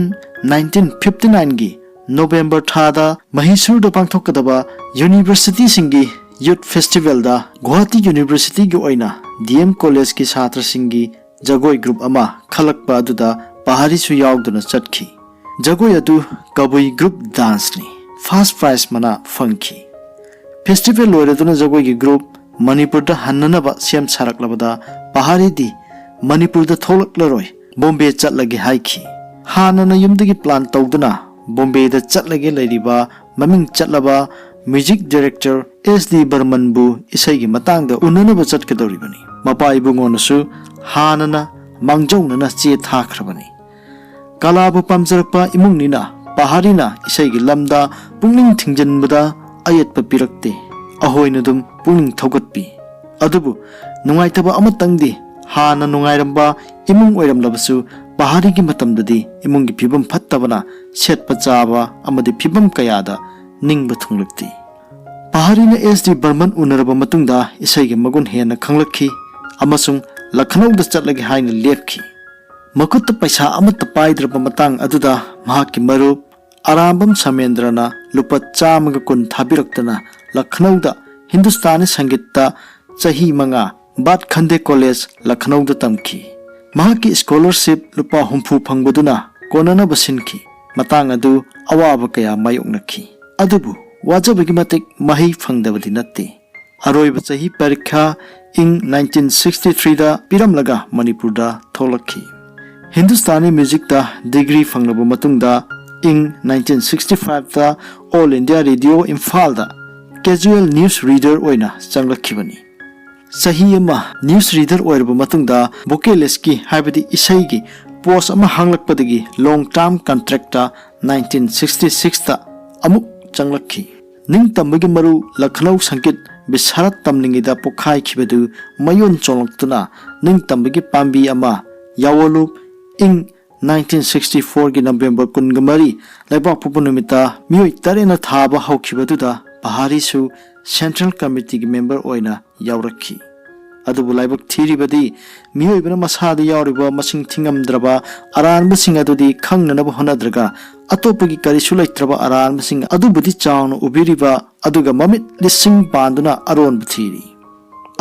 ꯅꯥꯏꯟꯇꯤꯟ ꯐꯤꯐꯇꯤ ꯅꯥꯏꯟꯒꯤ ꯅꯣꯕꯦꯝꯕꯔ ꯊꯥꯗ ꯃꯍꯤꯁꯨꯔꯗ ꯄꯥꯡꯊꯣꯛꯀꯗꯕ ꯌꯨꯅꯤꯚꯔꯁꯤꯇꯤꯁꯤꯡꯒꯤ ꯌꯨꯠ ꯐꯦꯁꯇꯤꯚꯦꯜꯗ ꯒꯨꯋꯥꯍꯥꯇꯤ ꯌꯨꯅꯤꯚꯔꯁꯤꯇꯤꯒꯤ ꯑꯣꯏꯅ ꯗꯤ ꯑꯦꯝ ꯀꯣꯂꯦꯖꯀꯤ ꯁꯥꯇ꯭ꯔꯁꯤꯡꯒꯤ ꯖꯒꯣꯏ ꯒ꯭ꯔꯨꯞ ꯑꯃ ꯈꯜꯂꯛꯄ ꯑꯗꯨꯗ ꯄꯍꯥꯔꯤꯁꯨ ꯌꯥꯎꯗꯨꯅ ꯆꯠꯈꯤ꯫ ꯖꯒꯣꯏ ꯑꯗꯨ ꯀꯕꯨꯏ ꯒ꯭ꯔꯨꯞ ꯗꯥꯟꯁꯅꯤ꯫ ꯐꯥꯔꯁ ꯄ꯭ꯔꯥꯏꯖ ꯃꯅꯥ ꯐꯪꯈꯤ꯫ ꯐꯦꯁꯇꯤꯚꯦꯜ ꯂꯣꯏꯔꯗꯨꯅ ꯖꯒꯣꯏꯒꯤ ꯒ꯭ꯔꯨꯞ ꯃꯅꯤꯄꯨꯔꯗ ꯍꯟꯅꯅꯕ ꯁꯦꯝ ꯁꯥꯔꯛꯂꯕꯗ ꯄꯍꯥꯔꯤꯗꯤ ꯃꯅꯤꯄꯨꯔꯗ ꯊꯣꯛꯂꯛꯂꯔꯣꯏ, ꯕꯣꯝꯕꯦ ꯆꯠꯂꯒꯦ ꯍꯥꯏꯈꯤ꯫ ꯍꯥꯟꯅꯅ ꯌꯨꯝꯗꯒꯤ ꯄ꯭ꯂꯥꯟ ꯇꯧꯗꯨꯅ ꯕꯣꯝꯕꯦꯗ ꯆꯠꯂꯒꯦ ꯂꯩꯔꯤꯕ ꯃꯃꯤꯡ ꯆꯠꯂꯕ ꯃ꯭ꯌꯨꯖꯤꯛ ꯗꯥꯏꯔꯦꯛꯇꯔ ꯑꯦꯁ ꯗꯤ ꯕꯔꯃꯟꯕꯨ ꯏꯁꯩꯒꯤ ꯃꯇꯥꯡꯗ ꯎꯅꯅꯕ ꯆꯠꯀꯗꯧꯔꯤꯕꯅꯤ꯫ ꯃꯄꯥ ꯏꯕꯨꯡꯉꯣꯅꯁꯨ ꯍꯥꯟꯅꯅ ꯃꯥꯡꯖꯧꯅꯅ ꯆꯦ ꯊꯥꯈ꯭ꯔꯕꯅꯤ꯫ ꯀꯂꯥꯕꯨ ꯄꯥꯝꯖꯔꯛꯄ ꯏꯃꯨꯡꯅꯤꯅ ꯄꯍꯥꯔꯤꯅ ꯏꯁꯩꯒꯤ ꯂꯝꯗ ꯄꯨꯛꯅꯤꯡ ꯊꯤꯡꯖꯤꯟꯕꯗ ꯑꯌꯦꯠꯄ ꯄꯤꯔꯛꯇꯦ꯫ ꯑꯍꯣꯏꯅ ꯑꯗꯨꯝ ꯄꯨꯛꯅꯤꯡ ꯊꯧꯒꯠꯄꯤ꯫ ꯑꯗꯨꯕꯨ ꯅꯨꯡꯉꯥꯏꯇꯕ ꯑꯃꯇꯪꯗꯤ, ꯍꯥꯟꯅ ꯅꯨꯡꯉꯥꯏꯔꯝꯕ ꯏꯃꯨꯡ ꯑꯣꯏꯔꯝꯂꯕꯁꯨ ꯄꯍꯥꯔꯤꯒꯤ ꯃꯇꯝꯗꯗꯤ ꯏꯃꯨꯡꯒꯤ ꯐꯤꯕꯝ ꯐꯠꯇꯕꯅ ꯁꯦꯠꯄ ꯆꯥꯕ ꯑꯃꯗꯤ ꯐꯤꯕꯝ ꯀꯌꯥꯗ ꯅꯤꯡꯕ ꯊꯨꯡꯂꯛꯇꯦ꯫ ꯄꯍꯥꯔꯤꯅ ꯑꯦꯁ ꯗꯤ ꯕꯔꯃꯟ ꯎꯅꯔꯕ ꯃꯇꯨꯡꯗ ꯏꯁꯩꯒꯤ ꯃꯒꯨꯟ ꯍꯦꯟꯅ ꯈꯪꯂꯛꯈꯤ ꯑꯃꯁꯨꯡ ꯂꯈꯅꯧꯗ ꯆꯠꯂꯒꯦ ꯍꯥꯏꯅ ꯂꯦꯞꯈꯤ꯫ ꯃꯈꯨꯠꯇ ꯄꯩꯁꯥ ꯑꯃꯠꯇ ꯄꯥꯏꯗ꯭ꯔꯕ ꯃꯇꯥꯡ ꯑꯗꯨꯗ ꯃꯍꯥꯛꯀꯤ ꯃꯔꯨꯞ ꯑꯔꯥꯝꯕꯝ ꯁꯃꯦꯟꯗ꯭ꯔꯅ ꯂꯨꯄꯥ ꯆꯥꯝꯃꯒ ꯀꯨꯟ ꯊꯥꯕꯤꯔꯛꯇꯨꯅ ꯂꯈꯅꯧꯗ ꯍꯤꯟꯗꯨꯁꯇꯥꯅꯤ ꯁꯪꯒꯤꯠꯇ ꯆꯍꯤ ꯃꯉꯥ ꯕꯥꯠ ꯈꯟꯗꯦ ꯀꯣꯂꯦꯖ ꯂꯈꯅꯧꯗ ꯇꯝꯈꯤ꯫ ꯃꯍꯥꯛꯀꯤ ꯁ꯭ꯀꯣꯂꯔꯁꯤꯞ ꯂꯨꯄꯥ ꯍꯨꯝꯐꯨ ꯐꯪꯕꯗꯨꯅ ꯀꯣꯟꯅꯅꯕ ꯁꯤꯟꯈꯤ꯫ ꯃꯇꯥꯡ ꯑꯗꯨ ꯑꯋꯥꯕ ꯀꯌꯥ ꯃꯥꯌꯣꯛꯅꯈꯤ꯫ ꯑꯗꯨꯕꯨ ꯋꯥꯖꯕꯒꯤ ꯃꯇꯤꯛ ꯃꯍꯩ ꯐꯪꯗꯕꯗꯤ ꯅꯠꯇꯦ꯫ ꯑꯔꯣꯏꯕ ꯆꯍꯤ ꯄꯔꯤꯈꯥ ꯏꯪ ꯅꯥꯏꯟꯇꯤꯟ ꯁꯤꯛꯁꯇꯤ ꯊ꯭ꯔꯤꯗ ꯄꯤꯔꯝꯂꯒ ꯃꯅꯤꯄꯨꯔꯗ ꯊꯣꯛꯂꯛꯈꯤ꯫ ꯍꯤꯟꯗꯨꯁꯇꯥꯅꯤ ꯃ꯭ꯌꯨꯖꯤꯛꯇ ꯗꯤꯒ꯭ꯔꯤ ꯐꯪꯂꯕ ꯃꯇꯨꯡꯗ ꯏꯪ ꯅꯥꯏꯟꯇꯤꯟ ꯁꯤꯛꯁꯇꯤ ꯐꯥꯏꯚꯇ ꯑꯣꯜ ꯏꯟꯗꯤꯌꯥ ꯔꯦꯗꯤꯑꯣ ꯏꯝꯐꯥꯜꯗ ꯀꯦꯖꯨꯑꯦꯜ ꯅ꯭ꯌꯨꯁ ꯔꯤꯗꯔ ꯑꯣꯏꯅ ꯆꯪꯂꯛꯈꯤꯕꯅꯤ꯫ ꯆꯍꯤ ꯑꯃ ꯅ꯭ꯌꯨꯁ ꯔꯤꯗꯔ ꯑꯣꯏꯔꯕ ꯃꯇꯨꯡꯗ ꯚꯣꯀꯦꯂꯤꯁꯀꯤ, ꯍꯥꯏꯕꯗꯤ ꯏꯁꯩꯒꯤ ꯄꯣꯁ ꯑꯃ ꯍꯥꯡꯂꯛꯄꯗꯒꯤ ꯂꯣꯡ ꯇꯥꯔꯝ ꯀꯟꯇ꯭ꯔꯦꯛꯇ ꯅꯥꯏꯟꯇꯤꯟ ꯁꯤꯛꯁꯇꯤ ꯁꯤꯛꯁꯇ ꯑꯃꯨꯛ ꯆꯪꯂꯛꯈꯤ꯫ ꯅꯤꯡꯇꯝꯕꯒꯤ ꯃꯔꯨ ꯂꯈꯅꯧ ꯁꯪꯒꯤꯠ ꯕꯤꯁꯥꯔꯠ ꯇꯝꯂꯤꯉꯩꯗ ꯄꯣꯛꯈꯥꯏꯈꯤꯕꯗꯨ ꯃꯌꯣꯟ ꯆꯣꯡꯂꯛꯇꯨꯅ ꯅꯤꯡꯇꯝꯕꯒꯤ ꯄꯥꯝꯕꯤ ꯑꯃ ꯌꯥꯑꯣꯂꯨꯞ ꯏꯪ ꯅꯥꯏꯟꯇꯤꯟ ꯁꯤꯛꯁꯇꯤ ꯐꯣꯔꯒꯤ ꯅꯕꯦꯝꯕꯔ ꯀꯨꯟꯒ ꯃꯔꯤ ꯂꯩꯕꯥꯛꯄꯣꯛꯄ ꯅꯨꯃꯤꯠꯇ ꯃꯤꯑꯣꯏ ꯇꯔꯦꯠꯅ ꯊꯥꯕ ꯍꯧꯈꯤꯕꯗꯨꯗ ꯄꯍꯥꯔꯤꯁꯨ ꯁꯦꯟꯇ꯭ꯔꯦꯜ ꯀꯃꯤꯇꯤꯒꯤ ꯃꯦꯝꯕꯔ ꯑꯣꯏꯅ ꯌꯥꯎꯔꯛꯈꯤ꯫ ꯑꯗꯨꯕꯨ ꯂꯥꯏꯕꯛ ꯊꯤꯔꯤꯕꯗꯤ ꯃꯤꯑꯣꯏꯕꯅ ꯃꯁꯥꯗ ꯌꯥꯎꯔꯤꯕ ꯃꯁꯤꯡ ꯊꯤꯉꯝꯗ꯭ꯔꯕ ꯑꯔꯥꯟꯕꯁꯤꯡ ꯑꯗꯨꯗꯤ ꯈꯪꯅꯅꯕ ꯍꯣꯠꯅꯗ꯭ꯔꯒ ꯑꯇꯣꯞꯄꯒꯤ ꯀꯔꯤꯁꯨ ꯂꯩꯇ꯭ꯔꯕ ꯑꯔꯥꯟꯕꯁꯤꯡ ꯑꯗꯨꯕꯨꯗꯤ ꯆꯥꯎꯅ ꯎꯕꯤꯔꯤꯕ ꯑꯗꯨꯒ ꯃꯃꯤꯠ ꯂꯤꯁꯤꯡ ꯄꯥꯟꯗꯨꯅ ꯑꯔꯣꯟꯕ ꯊꯤꯔꯤ꯫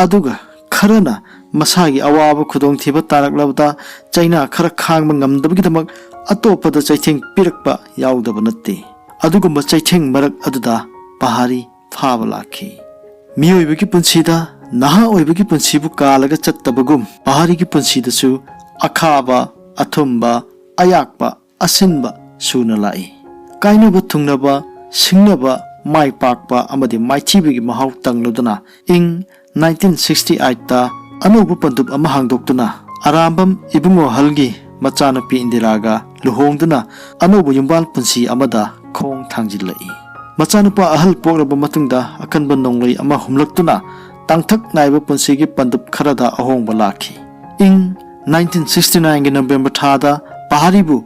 ꯑꯗꯨꯒ ꯈꯔꯅ ꯃꯁꯥꯒꯤ ꯑꯋꯥꯕ ꯈꯨꯗꯣꯡꯊꯤꯕ ꯇꯥꯔꯛꯂꯕꯗ ꯆꯩꯅꯥ ꯈꯔ ꯈꯥꯡꯕ ꯉꯝꯗꯕꯒꯤꯗꯃꯛ ꯑꯇꯣꯞꯄꯗ ꯆꯩꯊꯦꯡ ꯄꯤꯔꯛꯄ ꯌꯥꯎꯗꯕ ꯅꯠꯇꯦ꯫ ꯑꯗꯨꯒꯨꯝꯕ ꯆꯩꯊꯦꯡ ꯃꯔꯛ ꯑꯗꯨꯗ ꯄꯍꯥꯔꯤ ꯐꯥꯕ ꯂꯥꯛꯈꯤ꯫ ꯃꯤꯑꯣꯏꯕꯒꯤ ꯄꯨꯟꯁꯤꯗ, ꯅꯍꯥ ꯑꯣꯏꯕꯒꯤ ꯄꯨꯟꯁꯤꯕꯨ ꯀꯥꯜꯂꯒ ꯆꯠꯇꯕꯒꯨꯝ ꯄꯍꯥꯔꯤꯒꯤ ꯄꯨꯟꯁꯤꯗꯁꯨ ꯑꯈꯥꯕ, ꯑꯊꯨꯝꯕ, ꯑꯌꯥꯛꯄ, ꯑꯁꯤꯟꯕ ꯁꯨꯅ ꯂꯥꯛꯏ꯫ ꯀꯥꯏꯅꯕ ꯊꯨꯡꯅꯕ, ꯁꯤꯡꯅꯕ, ꯃꯥꯏ ꯄꯥꯛꯄ ꯑꯃꯗꯤ ꯃꯥꯏꯊꯤꯕꯒꯤ ꯃꯍꯥꯎ ꯇꯪꯂꯗꯨꯅ ꯏꯪ ꯅꯥꯏꯟꯇꯤꯟ ꯁꯤꯛꯁꯇꯤ ꯑꯩꯠꯇ ꯑꯅꯧꯕ ꯄꯟꯗꯨꯞ ꯑꯃ ꯍꯥꯡꯗꯣꯛꯇꯨꯅ ꯑꯔꯥꯝꯕꯝ ꯏꯕꯨꯡꯉꯣ ꯑꯍꯜꯒꯤ ꯃꯆꯥꯅꯨꯄꯤ ꯏꯟꯗꯤꯔꯥꯒ ꯂꯨꯍꯣꯡꯗꯨꯅ ꯑꯅꯧꯕ ꯌꯨꯝꯕꯥꯜ ꯄꯨꯟꯁꯤ ꯑꯃꯗ ꯈꯣꯡ ꯊꯥꯡꯖꯤꯜꯂꯛꯏ꯫ ꯃꯆꯥꯅꯨꯄꯥ ꯑꯍꯜ ꯄꯣꯛꯂꯕ ꯃꯇꯨꯡꯗ ꯑꯀꯟꯕ ꯅꯣꯡꯂꯩ ꯑꯃ ꯍꯨꯝꯂꯛꯇꯨꯅ ꯇꯥꯡꯊꯛ ꯅꯥꯏꯕ ꯄꯨꯟꯁꯤꯒꯤ ꯄꯟꯗꯨꯞ ꯈꯔꯗ ꯑꯍꯣꯡꯕ ꯂꯥꯛꯈꯤ꯫ ꯏꯪ ꯅꯥꯏꯟꯇꯤꯟ ꯁꯤꯛꯁꯇꯤ ꯅꯥꯏꯟꯒꯤ ꯅꯕꯦꯝꯕꯔ ꯊꯥꯗ ꯄꯍꯥꯔꯤꯕꯨ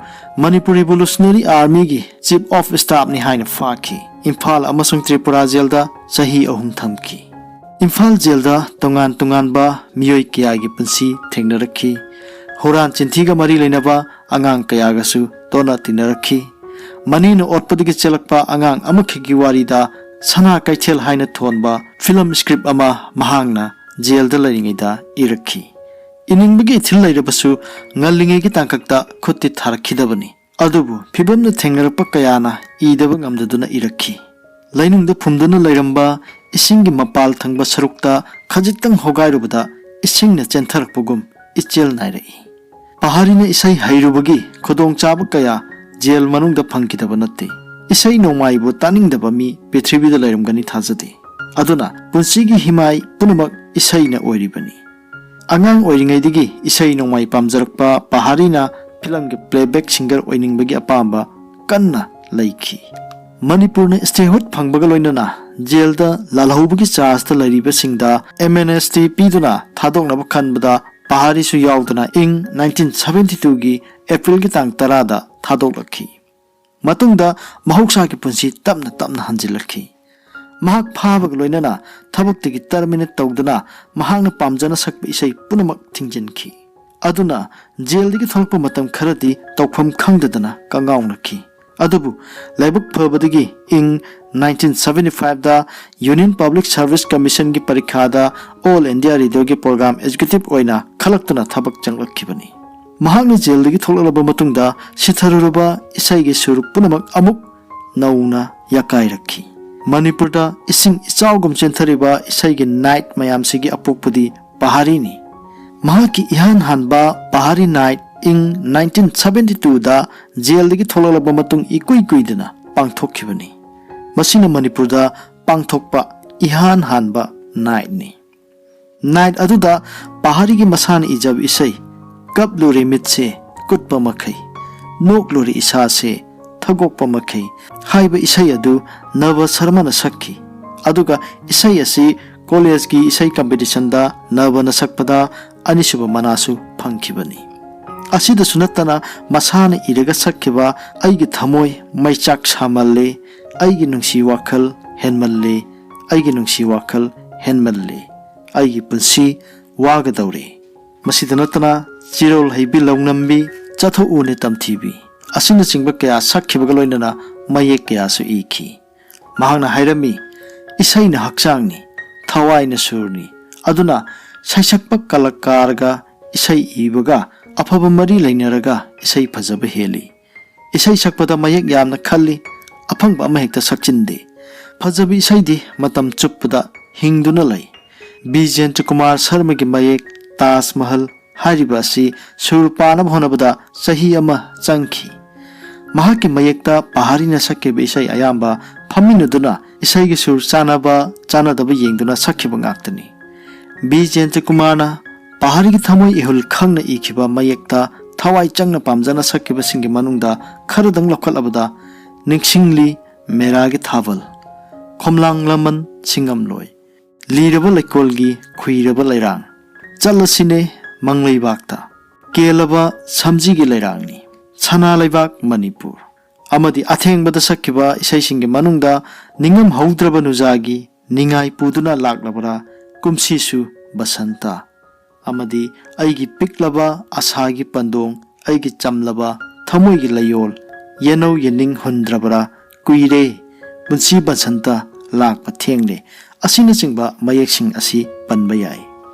ꯃꯅꯤꯄꯨꯔ ꯔꯤꯚꯣꯂꯨꯁꯅꯔꯤ ꯑꯥꯔꯃꯤꯒꯤ ꯆꯤꯐ ꯑꯣꯐ ꯁ꯭ꯇꯥꯐꯅꯤ ꯍꯥꯏꯅ ꯐꯥꯈꯤ꯫ ꯏꯝꯐꯥꯜ ꯑꯃꯁꯨꯡ ꯇ꯭ꯔꯤꯄꯨꯔꯥ ꯖꯦꯜꯗ ꯆꯍꯤ ꯑꯍꯨꯝ ꯊꯝꯈꯤ꯫ ꯏꯝꯐꯥꯜ ꯖꯦꯜꯗ ꯇꯣꯉꯥꯟ ꯇꯣꯉꯥꯟꯕ ꯃꯤꯑꯣꯏ ꯀꯌꯥꯒꯤ ꯄꯨꯟꯁꯤ ꯊꯦꯡꯅꯔꯛꯈꯤ꯫ ꯍꯨꯔꯥꯟ ꯆꯤꯟꯊꯤꯒ ꯃꯔꯤ ꯂꯩꯅꯕ ꯑꯉꯥꯡ ꯀꯌꯥꯒꯁꯨ ꯇꯣꯠꯅ ꯇꯤꯟꯅꯔꯛꯈꯤ꯫ ꯃꯅꯦꯅ ꯑꯣꯠꯄꯗꯒꯤ ꯆꯦꯜꯂꯛꯄ ꯑꯉꯥꯡ ꯑꯃꯈꯛꯀꯤ ꯋꯥꯔꯤꯗ ꯁꯅꯥ ꯀꯩꯊꯦꯜ ꯍꯥꯏꯅ ꯊꯣꯟꯕ ꯐꯤꯂꯝ ꯁ꯭ꯀ꯭ꯔꯤꯞ ꯑꯃ ꯃꯍꯥꯛꯅ ꯖꯦꯜꯗ ꯂꯩꯔꯤꯉꯩꯗ ꯏꯔꯛꯈꯤ꯫ ꯏꯅꯤꯡꯕꯒꯤ ꯏꯊꯤꯜ ꯂꯩꯔꯕꯁꯨ ꯉꯜꯂꯤꯉꯩꯒꯤ ꯇꯥꯡꯀꯛꯇ ꯈꯨꯠꯇꯤ ꯊꯥꯔꯛꯈꯤꯗꯕꯅꯤ꯫ ꯑꯗꯨꯕꯨ ꯐꯤꯕꯝꯅ ꯊꯦꯡꯅꯔꯛꯄ ꯀꯌꯥꯅ ꯏꯗꯕ ꯉꯝꯗꯗꯨꯅ ꯏꯔꯛꯈꯤ꯫ ꯂꯩꯅꯨꯡꯗ ꯐꯨꯝꯗꯨꯅ ꯂꯩꯔꯝꯕ ꯏꯁꯤꯡꯒꯤ ꯃꯄꯥꯜ ꯊꯪꯕ ꯁꯔꯨꯛꯇ ꯈꯖꯤꯛꯇꯪ ꯍꯣꯒꯥꯏꯔꯨꯕꯗ ꯏꯁꯤꯡꯅ ꯆꯦꯟꯊꯔꯛꯄꯒꯨꯝ ꯏꯆꯦꯜ ꯅꯥꯏꯔꯛꯏ꯫ ꯄꯍꯥꯔꯤꯅ ꯏꯁꯩ ꯍꯩꯔꯨꯕꯒꯤ ꯈꯨꯗꯣꯡꯆꯥꯕ ꯀꯌꯥ ꯖꯦꯜ ꯃꯅꯨꯡꯗ ꯐꯪꯈꯤꯗꯕ ꯅꯠꯇꯦ꯫ ꯏꯁꯩ ꯅꯣꯡꯃꯥꯏꯕꯨ ꯇꯥꯅꯤꯡꯗꯕ ꯃꯤ ꯄ꯭ꯔꯤꯊꯤꯕꯤꯗ ꯂꯩꯔꯝꯒꯅꯤ ꯊꯥꯖꯗꯦ꯫ ꯑꯗꯨꯅ ꯄꯨꯟꯁꯤꯒꯤ ꯍꯤꯃꯥꯏ ꯄꯨꯝꯅꯃꯛ ꯏꯁꯩꯅ ꯑꯣꯏꯔꯤꯕꯅꯤ꯫ ꯑꯉꯥꯡ ꯑꯣꯏꯔꯤꯉꯩꯗꯒꯤ ꯏꯁꯩ ꯅꯣꯡꯃꯥꯏ ꯄꯥꯝꯖꯔꯛꯄ ꯄꯍꯥꯔꯤꯅ ꯐꯤꯂꯝꯒꯤ playback singer ꯑꯣꯏꯅꯤꯡꯕꯒꯤ ꯑꯄꯥꯝꯕ ꯀꯟꯅ ꯂꯩꯈꯤ꯫ ꯃꯅꯤꯄꯨꯔꯅ statehood ꯐꯪꯕꯒ ꯂꯣꯏꯅꯅ ꯖꯦꯜꯗ ꯂꯥꯜꯍꯧꯕꯒꯤ ꯆꯥꯔꯖꯇ ꯂꯩꯔꯤꯕꯁꯤꯡꯗ amnesty ꯄꯤꯗꯨꯅ ꯊꯥꯗꯣꯛꯅꯕ ꯈꯟꯕꯗ ꯄꯍꯥꯔꯤꯁꯨ ꯌꯥꯎꯗꯨꯅ ꯏꯪ nineteen seventy twoꯒꯤ Aprilꯒꯤ ꯇꯥꯡ ꯇꯔꯥꯗ ꯊꯥꯗꯣꯛꯂꯛꯈꯤ꯫ ꯃꯇꯨꯡꯗ ꯃꯍꯧꯁꯥꯒꯤ ꯄꯨꯟꯁꯤ ꯇꯞꯅ ꯇꯞꯅ ꯍꯟꯖꯤꯜꯂꯛꯈꯤ꯫ ꯃꯍꯥꯛ ꯐꯥꯕꯒ ꯂꯣꯏꯅꯅ ꯊꯕꯛꯇꯒꯤ terminate ꯇꯧꯗꯨꯅ ꯃꯍꯥꯛꯅ ꯄꯥꯝꯖꯅ ꯁꯛꯄ ꯏꯁꯩ ꯄꯨꯝꯅꯃꯛ ꯊꯤꯡꯖꯤꯟꯈꯤ꯫ ꯑꯗꯨꯅ ꯖꯦꯜꯗꯒꯤ ꯊꯣꯛꯂꯛꯄ ꯃꯇꯝ ꯈꯔꯗꯤ ꯇꯧꯐꯝ ꯈꯪꯗꯗꯅ ꯀꯉꯥꯎꯅꯈꯤ꯫ ꯑꯗꯨꯕꯨ ꯂꯥꯏꯕꯛ ꯐꯕꯗꯒꯤ ꯏꯪ nineteen seventy fiveꯗ Union Public Service Commissionꯒꯤ ꯄꯔꯤꯈꯥꯗ All India Radioꯒꯤ program executive ꯑꯣꯏꯅ ꯈꯜꯂꯛꯇꯨꯅ ꯊꯕꯛ ꯆꯪꯂꯛꯈꯤꯕꯅꯤ꯫ ꯃꯍꯥꯛꯅ ꯖꯦꯜꯗꯒꯤ ꯊꯣꯛꯂꯛꯂꯕ ꯃꯇꯨꯡꯗ ꯁꯤꯊꯔꯨꯔꯕ ꯏꯁꯩꯒꯤ ꯁꯨꯔ ꯄꯨꯝꯅꯃꯛ ꯑꯃꯨꯛ ꯅꯧꯅ ꯌꯥꯀꯥꯏꯔꯛꯈꯤ꯫ ꯃꯅꯤꯄꯨꯔꯗ ꯏꯁꯤꯡ ꯏꯆꯥꯎꯒꯨꯝ ꯆꯦꯟꯊꯔꯤꯕ ꯏꯁꯩꯒꯤ night ꯃꯌꯥꯝꯁꯤꯒꯤ ꯑꯄꯣꯛꯄꯗꯤ ꯄꯍꯥꯔꯤꯅꯤ꯫ ꯃꯍꯥꯛꯀꯤ ꯏꯍꯥꯟ ꯍꯥꯟꯕ ꯄꯍꯥꯔꯤ night ꯏꯪ nineteen seventy twoꯗ ꯖꯦꯜꯗꯒꯤ ꯊꯣꯛꯂꯛꯂꯕ ꯃꯇꯨꯡ ꯏꯀꯨꯏ ꯀꯨꯏꯗꯅ ꯄꯥꯡꯊꯣꯛꯈꯤꯕꯅꯤ꯫ ꯃꯁꯤꯅ ꯃꯅꯤꯄꯨꯔꯗ ꯄꯥꯡꯊꯣꯛꯄ ꯏꯍꯥꯟ ꯍꯥꯟꯕ nightꯅꯤ꯫ Night ꯑꯗꯨꯗ ꯄꯍꯥꯔꯤꯒꯤ ꯃꯁꯥꯅ ꯏꯖꯕ ꯏꯁꯩ "ꯀꯞꯂꯨꯔꯦ ꯃꯤꯠꯁꯦ ꯀꯨꯠꯄ ꯃꯈꯩ, ꯅꯣꯛꯂꯨꯔꯦ ꯏꯁꯥꯁꯦ ꯊꯒꯣꯛꯄ ꯃꯈꯩ" ꯍꯥꯏꯕ ꯏꯁꯩ ꯑꯗꯨ ꯅꯕ ꯁꯔꯃꯅ ꯁꯛꯈꯤ꯫ ꯑꯗꯨꯒ ꯏꯁꯩ ꯑꯁꯤ ꯀꯣꯂꯦꯖꯀꯤ ꯏꯁꯩ competitionꯗ ꯅꯕꯅ ꯁꯛꯄꯗ ꯑꯅꯤꯁꯨꯕ ꯃꯅꯥꯁꯨ ꯐꯪꯈꯤꯕꯅꯤ꯫ ꯑꯁꯤꯗꯁꯨ ꯅꯠꯇꯅ ꯃꯁꯥꯅ ꯏꯔꯒ ꯁꯛꯈꯤꯕ "ꯑꯩꯒꯤ ꯊꯃꯣꯏ ꯃꯩꯆꯥꯛ ꯁꯥꯃꯜꯂꯦ, ꯑꯩꯒꯤ ꯅꯨꯡꯁꯤ ꯋꯥꯈꯜ ꯍꯦꯟꯃꯜꯂꯦ, ꯑꯩꯒꯤ ꯅꯨꯡꯁꯤ ꯋꯥꯈꯜ ꯍꯦꯟꯃꯜꯂꯦ, ꯑꯩꯒꯤ ꯄꯨꯟꯁꯤ ꯋꯥꯒꯗꯧꯔꯦ", ꯃꯁꯤꯗ ꯅꯠꯇꯅ "ꯆꯤꯔꯣꯜ ꯍꯩꯕꯤ ꯂꯧꯅꯝꯕꯤ", "ꯆꯠꯊꯣꯛꯎꯅꯦ ꯇꯝꯊꯤꯕꯤ" ꯑꯁꯤꯅꯆꯤꯡꯕ ꯀꯌꯥ ꯁꯛꯈꯤꯕꯒ ꯂꯣꯏꯅꯅ ꯃꯌꯦꯛ ꯀꯌꯥꯁꯨ ꯏꯈꯤ꯫ ꯃꯍꯥꯛꯅ ꯍꯥꯏꯔꯝꯃꯤ, "ꯏꯁꯩꯅ ꯍꯛꯆꯥꯡꯅꯤ, ꯊꯋꯥꯏꯅ ꯁꯨꯔꯅꯤ꯫ ꯑꯗꯨꯅ ꯁꯩꯁꯛꯄ ꯀꯂꯥꯀꯥꯔꯒ ꯏꯁꯩ ꯏꯕꯒ ꯑꯐꯕ ꯃꯔꯤ ꯂꯩꯅꯔꯒ ꯏꯁꯩ ꯐꯖꯕ ꯍꯦꯜꯂꯤ꯫ ꯏꯁꯩ ꯁꯛꯄꯗ ꯃꯌꯦꯛ ꯌꯥꯝꯅ ꯈꯜꯂꯤ, ꯑꯐꯪꯕ ꯑꯃꯍꯦꯛꯇ ꯁꯛꯆꯤꯟꯗꯦ꯫ ꯐꯖꯕ ꯏꯁꯩꯗꯤ ꯃꯇꯝ ꯆꯨꯞꯄꯗ ꯍꯤꯡꯗꯨꯅ ꯂꯩ"꯫ ꯕꯤ ꯖꯌꯟꯇ ꯀꯨꯃꯥꯔ ꯁꯔꯃꯒꯤ ꯃꯌꯦꯛ "ꯇꯥꯖ ꯃꯍꯜ", ꯍꯥꯏꯔꯤꯕ ꯑꯁꯤ ꯁꯨꯔ ꯄꯥꯅꯕ ꯍꯣꯠꯅꯕꯗ ꯆꯍꯤ ꯑꯃ ꯆꯪꯈꯤ꯫ ꯃꯍꯥꯛꯀꯤ ꯃꯌꯦꯛꯇ ꯄꯍꯥꯔꯤꯅ ꯁꯛꯈꯤꯕ ꯏꯁꯩ ꯑꯌꯥꯝꯕ ꯐꯝꯃꯤꯟꯅꯗꯨꯅ ꯏꯁꯩꯒꯤ ꯁꯨꯔ ꯆꯥꯟꯅꯕ ꯆꯥꯟꯅꯗꯕ ꯌꯦꯡꯗꯨꯅ ꯁꯛꯈꯤꯕ ꯉꯥꯛꯇꯅꯤ꯫ ꯕꯤ ꯖꯌꯟꯇꯀꯨꯃꯥꯔꯅ ꯄꯍꯥꯔꯤꯒꯤ ꯊꯃꯣꯏ ꯏꯍꯨꯜ ꯈꯪꯅ ꯏꯈꯤꯕ ꯃꯌꯦꯛꯇ ꯊꯋꯥꯏ ꯆꯪꯅ ꯄꯥꯝꯖꯅ ꯁꯛꯈꯤꯕꯁꯤꯡꯒꯤ ꯃꯅꯨꯡꯗ ꯈꯔꯗꯪ ꯂꯧꯈꯠꯂꯕꯗ, ꯅꯤꯡꯁꯤꯡꯂꯤ ꯃꯦꯔꯥꯒꯤ ꯊꯥꯕꯜ, ꯈꯣꯝꯂꯥꯡ ꯂꯃꯟ ꯁꯤꯡꯉꯝꯂꯣꯏ, ꯂꯤꯔꯕ ꯂꯩꯀꯣꯜꯒꯤ ꯈꯨꯏꯔꯕ ꯂꯩꯔꯥꯡ, ꯆꯠꯂꯁꯤꯅꯦ ꯃꯪꯂꯩꯕꯥꯛꯇ, ꯀꯦꯜꯂꯕ ꯁꯝꯖꯤꯒꯤ ꯂꯩꯔꯥꯡꯅꯤ, ꯁꯅꯥ ꯂꯩꯕꯥꯛ ꯃꯅꯤꯄꯨꯔ, ꯑꯃꯗꯤ ꯑꯊꯦꯡꯕꯗ ꯁꯛꯈꯤꯕ ꯏꯁꯩꯁꯤꯡꯒꯤ ꯃꯅꯨꯡꯗ ꯅꯤꯡꯉꯝꯍꯧꯗ꯭ꯔꯕ ꯅꯨꯖꯥꯒꯤ ꯅꯤꯡꯉꯥꯏ ꯄꯨꯗꯨꯅ ꯂꯥꯛꯂꯕ꯭ꯔꯥ ꯀꯨꯝꯁꯤꯁꯨ ꯕꯁꯟꯇ, ꯑꯃꯗꯤ ꯑꯩꯒꯤ ꯄꯤꯛꯂꯕ ꯑꯁꯥꯒꯤ ꯄꯟꯗꯣꯡ, ꯑꯩꯒꯤ ꯆꯝꯂꯕ ꯊꯃꯣꯏꯒꯤ ꯂꯩꯌꯣꯜ, ꯌꯦꯅꯧ ꯌꯦꯅꯤꯡ ꯍꯨꯟꯗ꯭ꯔꯕ꯭ꯔꯥ ꯀꯨꯏꯔꯦ, ꯄꯨꯟꯁꯤ ꯕꯁꯟꯇ ꯂꯥꯛꯄ ꯊꯦꯡꯂꯦ, ꯑꯁꯤꯅꯆꯤꯡꯕ ꯃꯌꯦꯛꯁꯤꯡ ꯑꯁꯤ ꯄꯟꯕ ꯌꯥꯏ꯫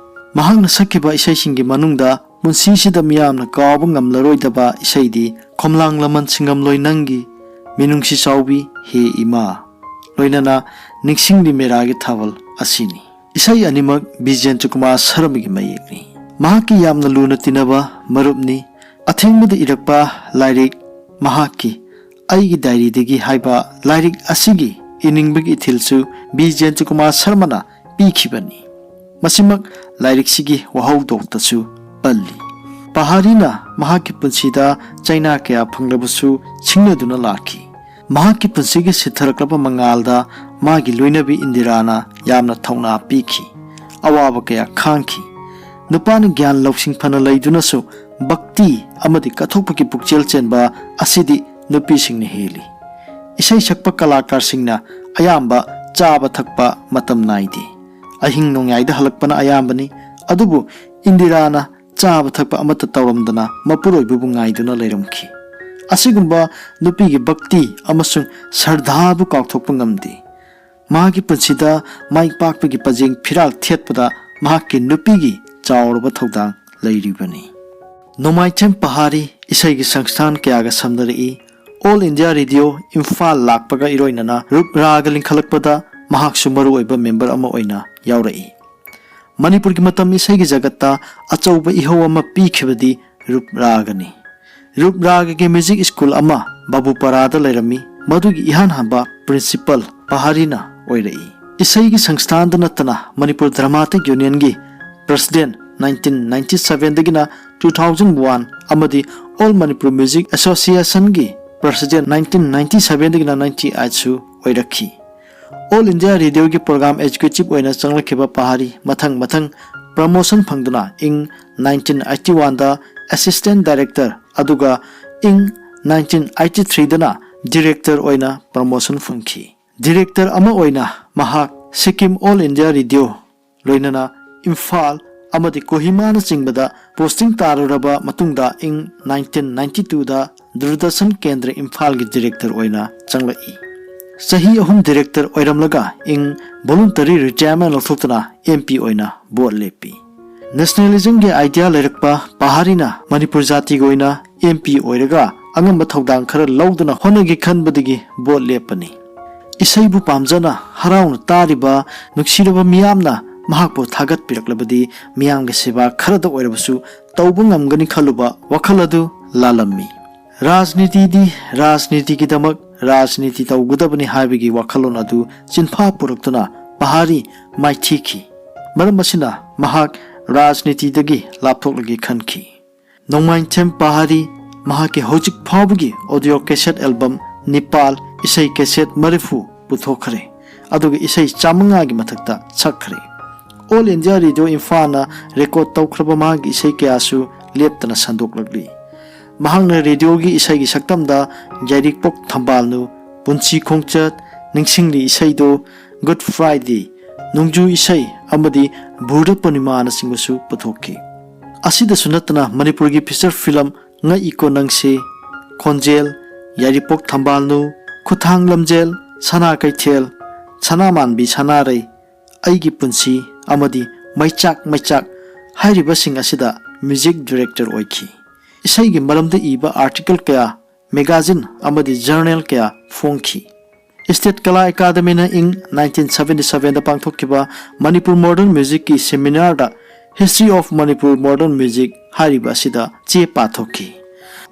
ꯃꯍꯥꯛꯅ ꯁꯛꯈꯤꯕ ꯏꯁꯩꯁꯤꯡꯒꯤ ꯃꯅꯨꯡꯗ ꯄꯨꯟꯁꯤꯁꯤꯗ ꯃꯤꯌꯥꯝꯅ ꯀꯥꯎꯕ ꯉꯝꯂꯔꯣꯏꯗꯕ ꯏꯁꯩꯗꯤ ꯈꯣꯝꯂꯥꯡ ꯂꯃꯟ ꯁꯤꯡꯉꯝꯂꯣꯏ ꯅꯪꯒꯤ, ꯃꯤꯅꯨꯡꯁꯤ ꯆꯥꯎꯕꯤ ꯍꯦ ꯏꯃꯥ, ꯂꯣꯏꯅꯅ ꯅꯤꯡꯁꯤꯡꯂꯤ ꯃꯦꯔꯥꯒꯤ ꯊꯥꯕꯜ ꯑꯁꯤꯅꯤ꯫ ꯏꯁꯩ ꯑꯅꯤꯃꯛ ꯕꯤꯖꯦꯟꯗ꯭ꯔ ꯀꯨꯃꯥꯔ ꯁꯔꯃꯒꯤ ꯃꯌꯦꯛꯅꯤ꯫ ꯃꯍꯥꯛꯀꯤ ꯌꯥꯝꯅ ꯂꯨꯅ ꯇꯤꯟꯅꯕ ꯃꯔꯨꯞꯅꯤ꯫ ꯑꯊꯦꯡꯕꯗ ꯏꯔꯛꯄ ꯂꯥꯏꯔꯤꯛ, ꯃꯍꯥꯛꯀꯤ ꯑꯩꯒꯤ ꯗꯥꯏꯔꯤꯗꯒꯤ ꯍꯥꯏꯕ ꯂꯥꯏꯔꯤꯛ ꯑꯁꯤꯒꯤ ꯏꯅꯤꯡꯕꯒꯤ ꯏꯊꯤꯜꯁꯨ ꯕꯤꯖꯦꯟꯗ꯭ꯔ ꯀꯨꯃꯥꯔ ꯁꯔꯃꯅ ꯄꯤꯈꯤꯕꯅꯤ꯫ ꯃꯁꯤꯃꯛ ꯂꯥꯏꯔꯤꯛꯁꯤꯒꯤ ꯋꯥꯍꯧꯗꯣꯛꯇꯁꯨ ꯄꯜꯂꯤ꯫ ꯄꯍꯥꯔꯤꯅ ꯃꯍꯥꯛꯀꯤ ꯄꯨꯟꯁꯤꯗ ꯆꯩꯅꯥ ꯀꯌꯥ ꯐꯪꯂꯕꯁꯨ ꯁꯤꯡꯅꯗꯨꯅ ꯂꯥꯛꯈꯤ꯫ ꯃꯍꯥꯛꯀꯤ ꯄꯨꯟꯁꯤꯒꯤ ꯁꯤꯊꯔꯛꯂꯕ ꯃꯉꯥꯜꯗ ꯃꯥꯒꯤ ꯂꯣꯏꯅꯕꯤ ꯏꯟꯗꯤꯔꯥꯅ ꯌꯥꯝꯅ ꯊꯧꯅꯥ ꯄꯤꯈꯤ꯫ ꯑꯋꯥꯕ ꯀꯌꯥ ꯈꯥꯡꯈꯤ꯫ ꯅꯨꯄꯥꯅ ꯒ꯭ꯌꯥꯟ ꯂꯧꯁꯤꯡ ꯐꯅ ꯂꯩꯗꯨꯅꯁꯨ ꯚꯛꯇꯤ ꯑꯃꯗꯤ ꯀꯠꯊꯣꯛꯄꯒꯤ ꯄꯨꯛꯆꯦꯜ ꯆꯦꯟꯕ ꯑꯁꯤꯗꯤ ꯅꯨꯄꯤꯁꯤꯡꯅ ꯍꯦꯜꯂꯤ꯫ ꯏꯁꯩ ꯁꯛꯄ ꯀꯂꯥꯀꯥꯔꯁꯤꯡꯅ ꯑꯌꯥꯝꯕ ꯆꯥꯕ ꯊꯛꯄ ꯃꯇꯝ ꯅꯥꯏꯗꯦ꯫ ꯑꯍꯤꯡ ꯅꯣꯡꯌꯥꯏꯗ ꯍꯜꯂꯛꯄꯅ ꯑꯌꯥꯝꯕꯅꯤ꯫ ꯑꯗꯨꯕꯨ ꯏꯟꯗꯤꯔꯥꯅ ꯆꯥꯕ ꯊꯛꯄ ꯑꯃꯠꯇ ꯇꯧꯔꯝꯗꯅ ꯃꯄꯨꯔꯣꯏꯕꯕꯨ ꯉꯥꯏꯗꯨꯅ ꯂꯩꯔꯝꯈꯤ꯫ ꯑꯁꯤꯒꯨꯝꯕ ꯅꯨꯄꯤꯒꯤ ꯚꯛꯇꯤ ꯑꯃꯁꯨꯡ ꯁꯔꯙꯥꯕꯨ ꯀꯥꯎꯊꯣꯛꯄ ꯉꯝꯗꯦ꯫ ꯃꯍꯥꯛꯀꯤ ꯄꯨꯟꯁꯤꯗ ꯃꯥꯏ ꯄꯥꯛꯄꯒꯤ ꯄꯖꯦꯡ ꯐꯤꯔꯥꯜ ꯊꯦꯠꯄꯗ ꯃꯍꯥꯛꯀꯤ ꯅꯨꯄꯤꯒꯤ ꯆꯥꯎꯔꯕ ꯊꯧꯗꯥꯡ ꯂꯩꯔꯤꯕꯅꯤ꯫ ꯅꯣꯡꯃꯥꯏꯊꯦꯝ ꯄꯍꯥꯔꯤ ꯏꯁꯩꯒꯤ ꯁꯪꯁꯊꯥꯟ ꯀꯌꯥꯒ ꯁꯝꯅꯔꯛꯏ꯫ ꯑꯣꯜ ꯏꯟꯗꯤꯌꯥ ꯔꯦꯗꯤꯑꯣ ꯏꯝꯐꯥꯜ ꯂꯥꯛꯄꯒ ꯏꯔꯣꯏꯅꯅ ꯔꯨꯞ ꯔꯥꯒ ꯂꯤꯡꯈꯠꯂꯛꯄꯗ ꯃꯍꯥꯛꯁꯨ ꯃꯔꯨꯑꯣꯏꯕ ꯃꯦꯝꯕꯔ ꯑꯃ ꯑꯣꯏꯅ ꯌꯥꯎꯔꯛꯏ꯫ ꯃꯅꯤꯄꯨꯔꯒꯤ ꯃꯇꯝ ꯏꯁꯩꯒꯤ ꯖꯒꯠꯇ ꯑꯆꯧꯕ ꯏꯍꯧ ꯑꯃ ꯄꯤꯈꯤꯕꯗꯤ ꯔꯨꯞ ꯔꯥꯒꯅꯤ꯫ ꯔꯨꯞ ꯔꯥꯒꯒꯤ ꯃ꯭ꯌꯨꯖꯤꯛ ꯁ꯭ꯀꯨꯜ ꯑꯃ ꯕꯥꯕꯨꯄꯥꯔꯥꯗ ꯂꯩꯔꯝꯃꯤ꯫ ꯃꯗꯨꯒꯤ ꯏꯍꯥꯟ ꯍꯥꯟꯕ ꯄ꯭ꯔꯤꯟꯁꯤꯄꯜ ꯄꯍꯥꯔꯤꯅ ꯑꯣꯏꯔꯛꯏ꯫ ꯏꯁꯩꯒꯤ ꯁꯪꯁꯊꯥꯟꯗ ꯅꯠꯇꯅ ꯃꯅꯤꯄꯨꯔ ꯗ꯭ꯔꯃꯥꯇꯤꯛ ꯌꯨꯅꯤꯌꯟꯒꯤ ꯄ꯭ꯔꯁꯤꯗꯦꯟ ꯅꯥꯏꯟꯇꯤꯟ ꯅꯥꯏꯟꯇꯤ ꯁꯚꯦꯟꯗꯒꯤꯅ ꯇꯨ ꯊꯥꯎꯖꯟ ꯋꯥꯟ ꯑꯃꯗꯤ ꯑꯣꯜ ꯃꯅꯤꯄꯨꯔ ꯃ꯭ꯌꯨꯖꯤꯛ ꯑꯦꯁꯣꯁꯤꯌꯦꯁꯟꯒꯤ ꯄ꯭ꯔꯁꯤꯗꯦꯟ ꯅꯥꯏꯟꯇꯤꯟ ꯅꯥꯏꯟꯇꯤ ꯁꯚꯦꯟꯗꯒꯤꯅ ꯅꯥꯏꯟꯇꯤ ꯑꯩꯠꯁꯨ ꯑꯣꯏꯔꯛꯈꯤ꯫ ꯑꯣꯜ ꯏꯟꯗꯤꯌꯥ ꯔꯦꯗꯤꯑꯣꯒꯤ ꯄ꯭ꯔꯣꯒ꯭ꯔꯥꯝ ꯑꯦꯛꯖꯤꯀ꯭ꯌꯨꯇꯤꯚ ꯑꯣꯏꯅ ꯆꯪꯂꯛꯈꯤꯕ ꯄꯍꯥꯔꯤ ꯃꯊꯪ ꯃꯊꯪ ꯄ꯭ꯔꯃꯣꯁꯟ ꯐꯪꯗꯨꯅ ꯏꯪ ꯅꯥꯏꯟꯇꯤꯟ ꯑꯩꯠꯇꯤ ꯋꯥꯟꯗ ꯑꯦꯁꯤꯁꯇꯦꯟ ꯗꯥꯏꯔꯦꯛꯇꯔ ꯑꯗꯨꯒ ꯏꯪ ꯅꯥꯏꯟꯇꯤꯟ ꯑꯩꯠꯇꯤ ꯊ꯭ꯔꯤꯗꯅ ꯗꯤꯔꯦꯛꯇꯔ ꯑꯣꯏꯅ ꯄ꯭ꯔꯃꯣꯁꯟ ꯐꯪꯈꯤ꯫ ꯗꯤꯔꯦꯛꯇꯔ ꯑꯃ ꯑꯣꯏꯅ ꯃꯍꯥꯛ ꯁꯤꯛꯀꯤꯝ ꯑꯣꯜ ꯏꯟꯗꯤꯌꯥ ꯔꯦꯗꯤꯑꯣ, ꯂꯣꯏꯅꯅ ꯏꯝꯐꯥꯜ ꯑꯃꯗꯤ ꯀꯣꯍꯤꯃꯥꯅꯆꯤꯡꯕꯗ ꯄꯣꯁꯇꯤꯡ ꯇꯥꯔꯨꯔꯕ ꯃꯇꯨꯡꯗ ꯏꯪ ꯅꯥꯏꯟꯇꯤꯟ ꯅꯥꯏꯟꯇꯤ ꯇꯨꯗ ꯗꯨꯔꯗꯔꯁꯟ ꯀꯦꯟꯗ꯭ꯔ ꯏꯝꯐꯥꯜꯒꯤ ꯗꯤꯔꯦꯛꯇꯔ ꯑꯣꯏꯅ ꯆꯪꯂꯛꯏ꯫ ꯆꯍꯤ ꯑꯍꯨꯝ ꯗꯤꯔꯦꯛꯇꯔ ꯑꯣꯏꯔꯝꯂꯒ ꯏꯪ ꯚꯣꯂꯨꯟꯇꯔꯤ ꯔꯤꯇꯥꯌꯔꯃꯦꯟ ꯂꯧꯊꯣꯛꯇꯨꯅ ꯑꯦꯝ ꯄꯤ ꯑꯣꯏꯅ ꯚꯣꯠ ꯂꯦꯞꯄꯤ꯫ ꯅꯦꯁꯅꯦꯂꯤꯖꯝꯒꯤ ꯑꯥꯏꯗꯤꯌꯥ ꯂꯩꯔꯛꯄ ꯄꯍꯥꯔꯤꯅ ꯃꯅꯤꯄꯨꯔ ꯖꯥꯇꯤꯒꯤ ꯑꯣꯏꯅ ꯑꯦꯝ ꯄꯤ ꯑꯣꯏꯔꯒ ꯑꯉꯝꯕ ꯊꯧꯗꯥꯡ ꯈꯔ ꯂꯧꯗꯨꯅ ꯍꯣꯠꯅꯒꯦ ꯈꯟꯕꯗꯒꯤ ꯚꯣꯠ ꯂꯦꯞꯄꯅꯤ꯫ ꯏꯁꯩꯕꯨ ꯄꯥꯝꯖꯅ ꯍꯔꯥꯎꯅ ꯇꯥꯔꯤꯕ ꯅꯨꯡꯁꯤꯔꯕ ꯃꯤꯌꯥꯝꯅ ꯃꯍꯥꯛꯄꯨ ꯊꯥꯒꯠꯄꯤꯔꯛꯂꯕꯗꯤ ꯃꯤꯌꯥꯝꯒꯤ ꯁꯦꯕꯥ ꯈꯔꯗ ꯑꯣꯏꯔꯕꯁꯨ ꯇꯧꯕ ꯉꯝꯒꯅꯤ ꯈꯜꯂꯨꯕ ꯋꯥꯈꯜ ꯑꯗꯨ ꯂꯥꯜꯂꯝꯃꯤ꯫ ꯔꯥꯖꯅꯤꯇꯤꯗꯤ ꯔꯥꯖꯅꯤꯇꯤꯒꯤꯗꯃꯛ ꯔꯥꯖꯅꯤꯇꯤ ꯇꯧꯒꯗꯕꯅꯤ ꯍꯥꯏꯕꯒꯤ ꯋꯥꯈꯜꯂꯣꯟ ꯑꯗꯨ ꯆꯤꯟꯐꯥ ꯄꯨꯔꯛꯇꯨꯅ ꯄꯍꯥꯔꯤ ꯃꯥꯏꯊꯤꯈꯤ꯫ ꯃꯔꯝ ꯑꯁꯤꯅ ꯃꯍꯥꯛ ꯔꯥꯖꯅꯤꯇꯤꯗꯒꯤ ꯂꯥꯞꯊꯣꯛꯂꯒꯦ ꯈꯟꯈꯤ꯫ ꯅꯣꯡꯃꯥꯏꯊꯦꯝ ꯄꯍꯥꯔꯤ ꯃꯍꯥꯛꯀꯤ ꯍꯧꯖꯤꯛ ꯐꯥꯎꯕꯒꯤ ꯑꯣꯗꯤꯑꯣ ꯀꯦꯁꯦꯠ ꯑꯦꯜꯕꯝ ꯅꯤꯄꯥꯜ, ꯏꯁꯩ ꯀꯦꯁꯦꯠ ꯃꯔꯤꯐꯨ ꯄꯨꯊꯣꯛꯈ꯭ꯔꯦ, ꯑꯗꯨꯒ ꯏꯁꯩ ꯆꯥꯃꯉꯥꯒꯤ ꯃꯊꯛꯇ ꯁꯛꯈ꯭ꯔꯦ꯫ ꯑꯣꯜ ꯏꯟꯗꯤꯌꯥ ꯔꯦꯗꯤꯑꯣ ꯏꯝꯐꯥꯜꯅ ꯔꯦꯀꯣꯔꯗ ꯇꯧꯈ꯭ꯔꯕ ꯃꯍꯥꯛꯀꯤ ꯏꯁꯩ ꯀꯌꯥꯁꯨ ꯂꯦꯞꯇꯅ ꯁꯟꯗꯣꯛꯂꯛꯂꯤ꯫ ꯃꯍꯥꯛꯅ ꯔꯦꯗꯤꯑꯣꯒꯤ ꯏꯁꯩꯒꯤ ꯁꯛꯇꯝꯗ ꯌꯥꯏꯔꯤꯛꯄꯣꯛ ꯊꯝꯕꯥꯜꯅꯨ, ꯄꯨꯟꯁꯤ ꯈꯣꯡꯆꯠ, ꯅꯤꯡꯁꯤꯡꯂꯤ ꯏꯁꯩꯗꯣ, ꯒꯨꯗ ꯐ꯭ꯔꯥꯏꯗꯦ, ꯅꯣꯡꯖꯨ ꯏꯁꯩ ꯑꯃꯗꯤ ꯕꯨꯙ ꯄꯨꯔꯅꯤꯃꯥꯅꯆꯤꯡꯕꯁꯨ ꯄꯨꯊꯣꯛꯈꯤ꯫ ꯑꯁꯤꯗꯁꯨ ꯅꯠꯇꯅ ꯃꯅꯤꯄꯨꯔꯒꯤ ꯐꯤꯆꯔ ꯐꯤꯂꯝ ꯉꯛꯏꯀꯣ ꯅꯪꯁꯦ, ꯈꯣꯟꯖꯦꯜ, ꯌꯥꯏꯔꯤꯄꯣꯛ ꯊꯝꯕꯥꯜꯅꯨ, ꯈꯨꯊꯥꯡ ꯂꯝꯖꯦꯜ, ꯁꯅꯥ ꯀꯩꯊꯦꯜ, ꯁꯅꯥꯃꯥꯟꯕꯤ ꯁꯅꯥꯔꯩ, ꯑꯩꯒꯤ ꯄꯨꯟꯁꯤ ꯑꯃꯗꯤ ꯃꯩꯆꯥꯛ ꯃꯩꯆꯥꯛ ꯍꯥꯏꯔꯤꯕꯁꯤꯡ ꯑꯁꯤꯗ ꯃ꯭ꯌꯨꯖꯤꯛ ꯗꯤꯔꯦꯛꯇꯔ ꯑꯣꯏꯈꯤ꯫ ꯏꯁꯩꯒꯤ ꯃꯔꯝꯗ ꯏꯕ ꯑꯥꯔꯇꯤꯀꯜ ꯀꯌꯥ, ꯃꯦꯒꯥꯖꯤꯟ ꯑꯃꯗꯤ ꯖꯔꯅꯦꯜ ꯀꯌꯥ ꯐꯣꯡꯈꯤ꯫ State Kala Academyꯅ ꯏꯪ nineteen seventy sevenꯗ ꯄꯥꯡꯊꯣꯛꯈꯤꯕ Manipur modern musicꯀꯤ seminarꯗ History of Manipur modern music ꯍꯥꯏꯔꯤꯕ ꯑꯁꯤꯗ ꯆꯦ ꯄꯥꯊꯣꯛꯈꯤ꯫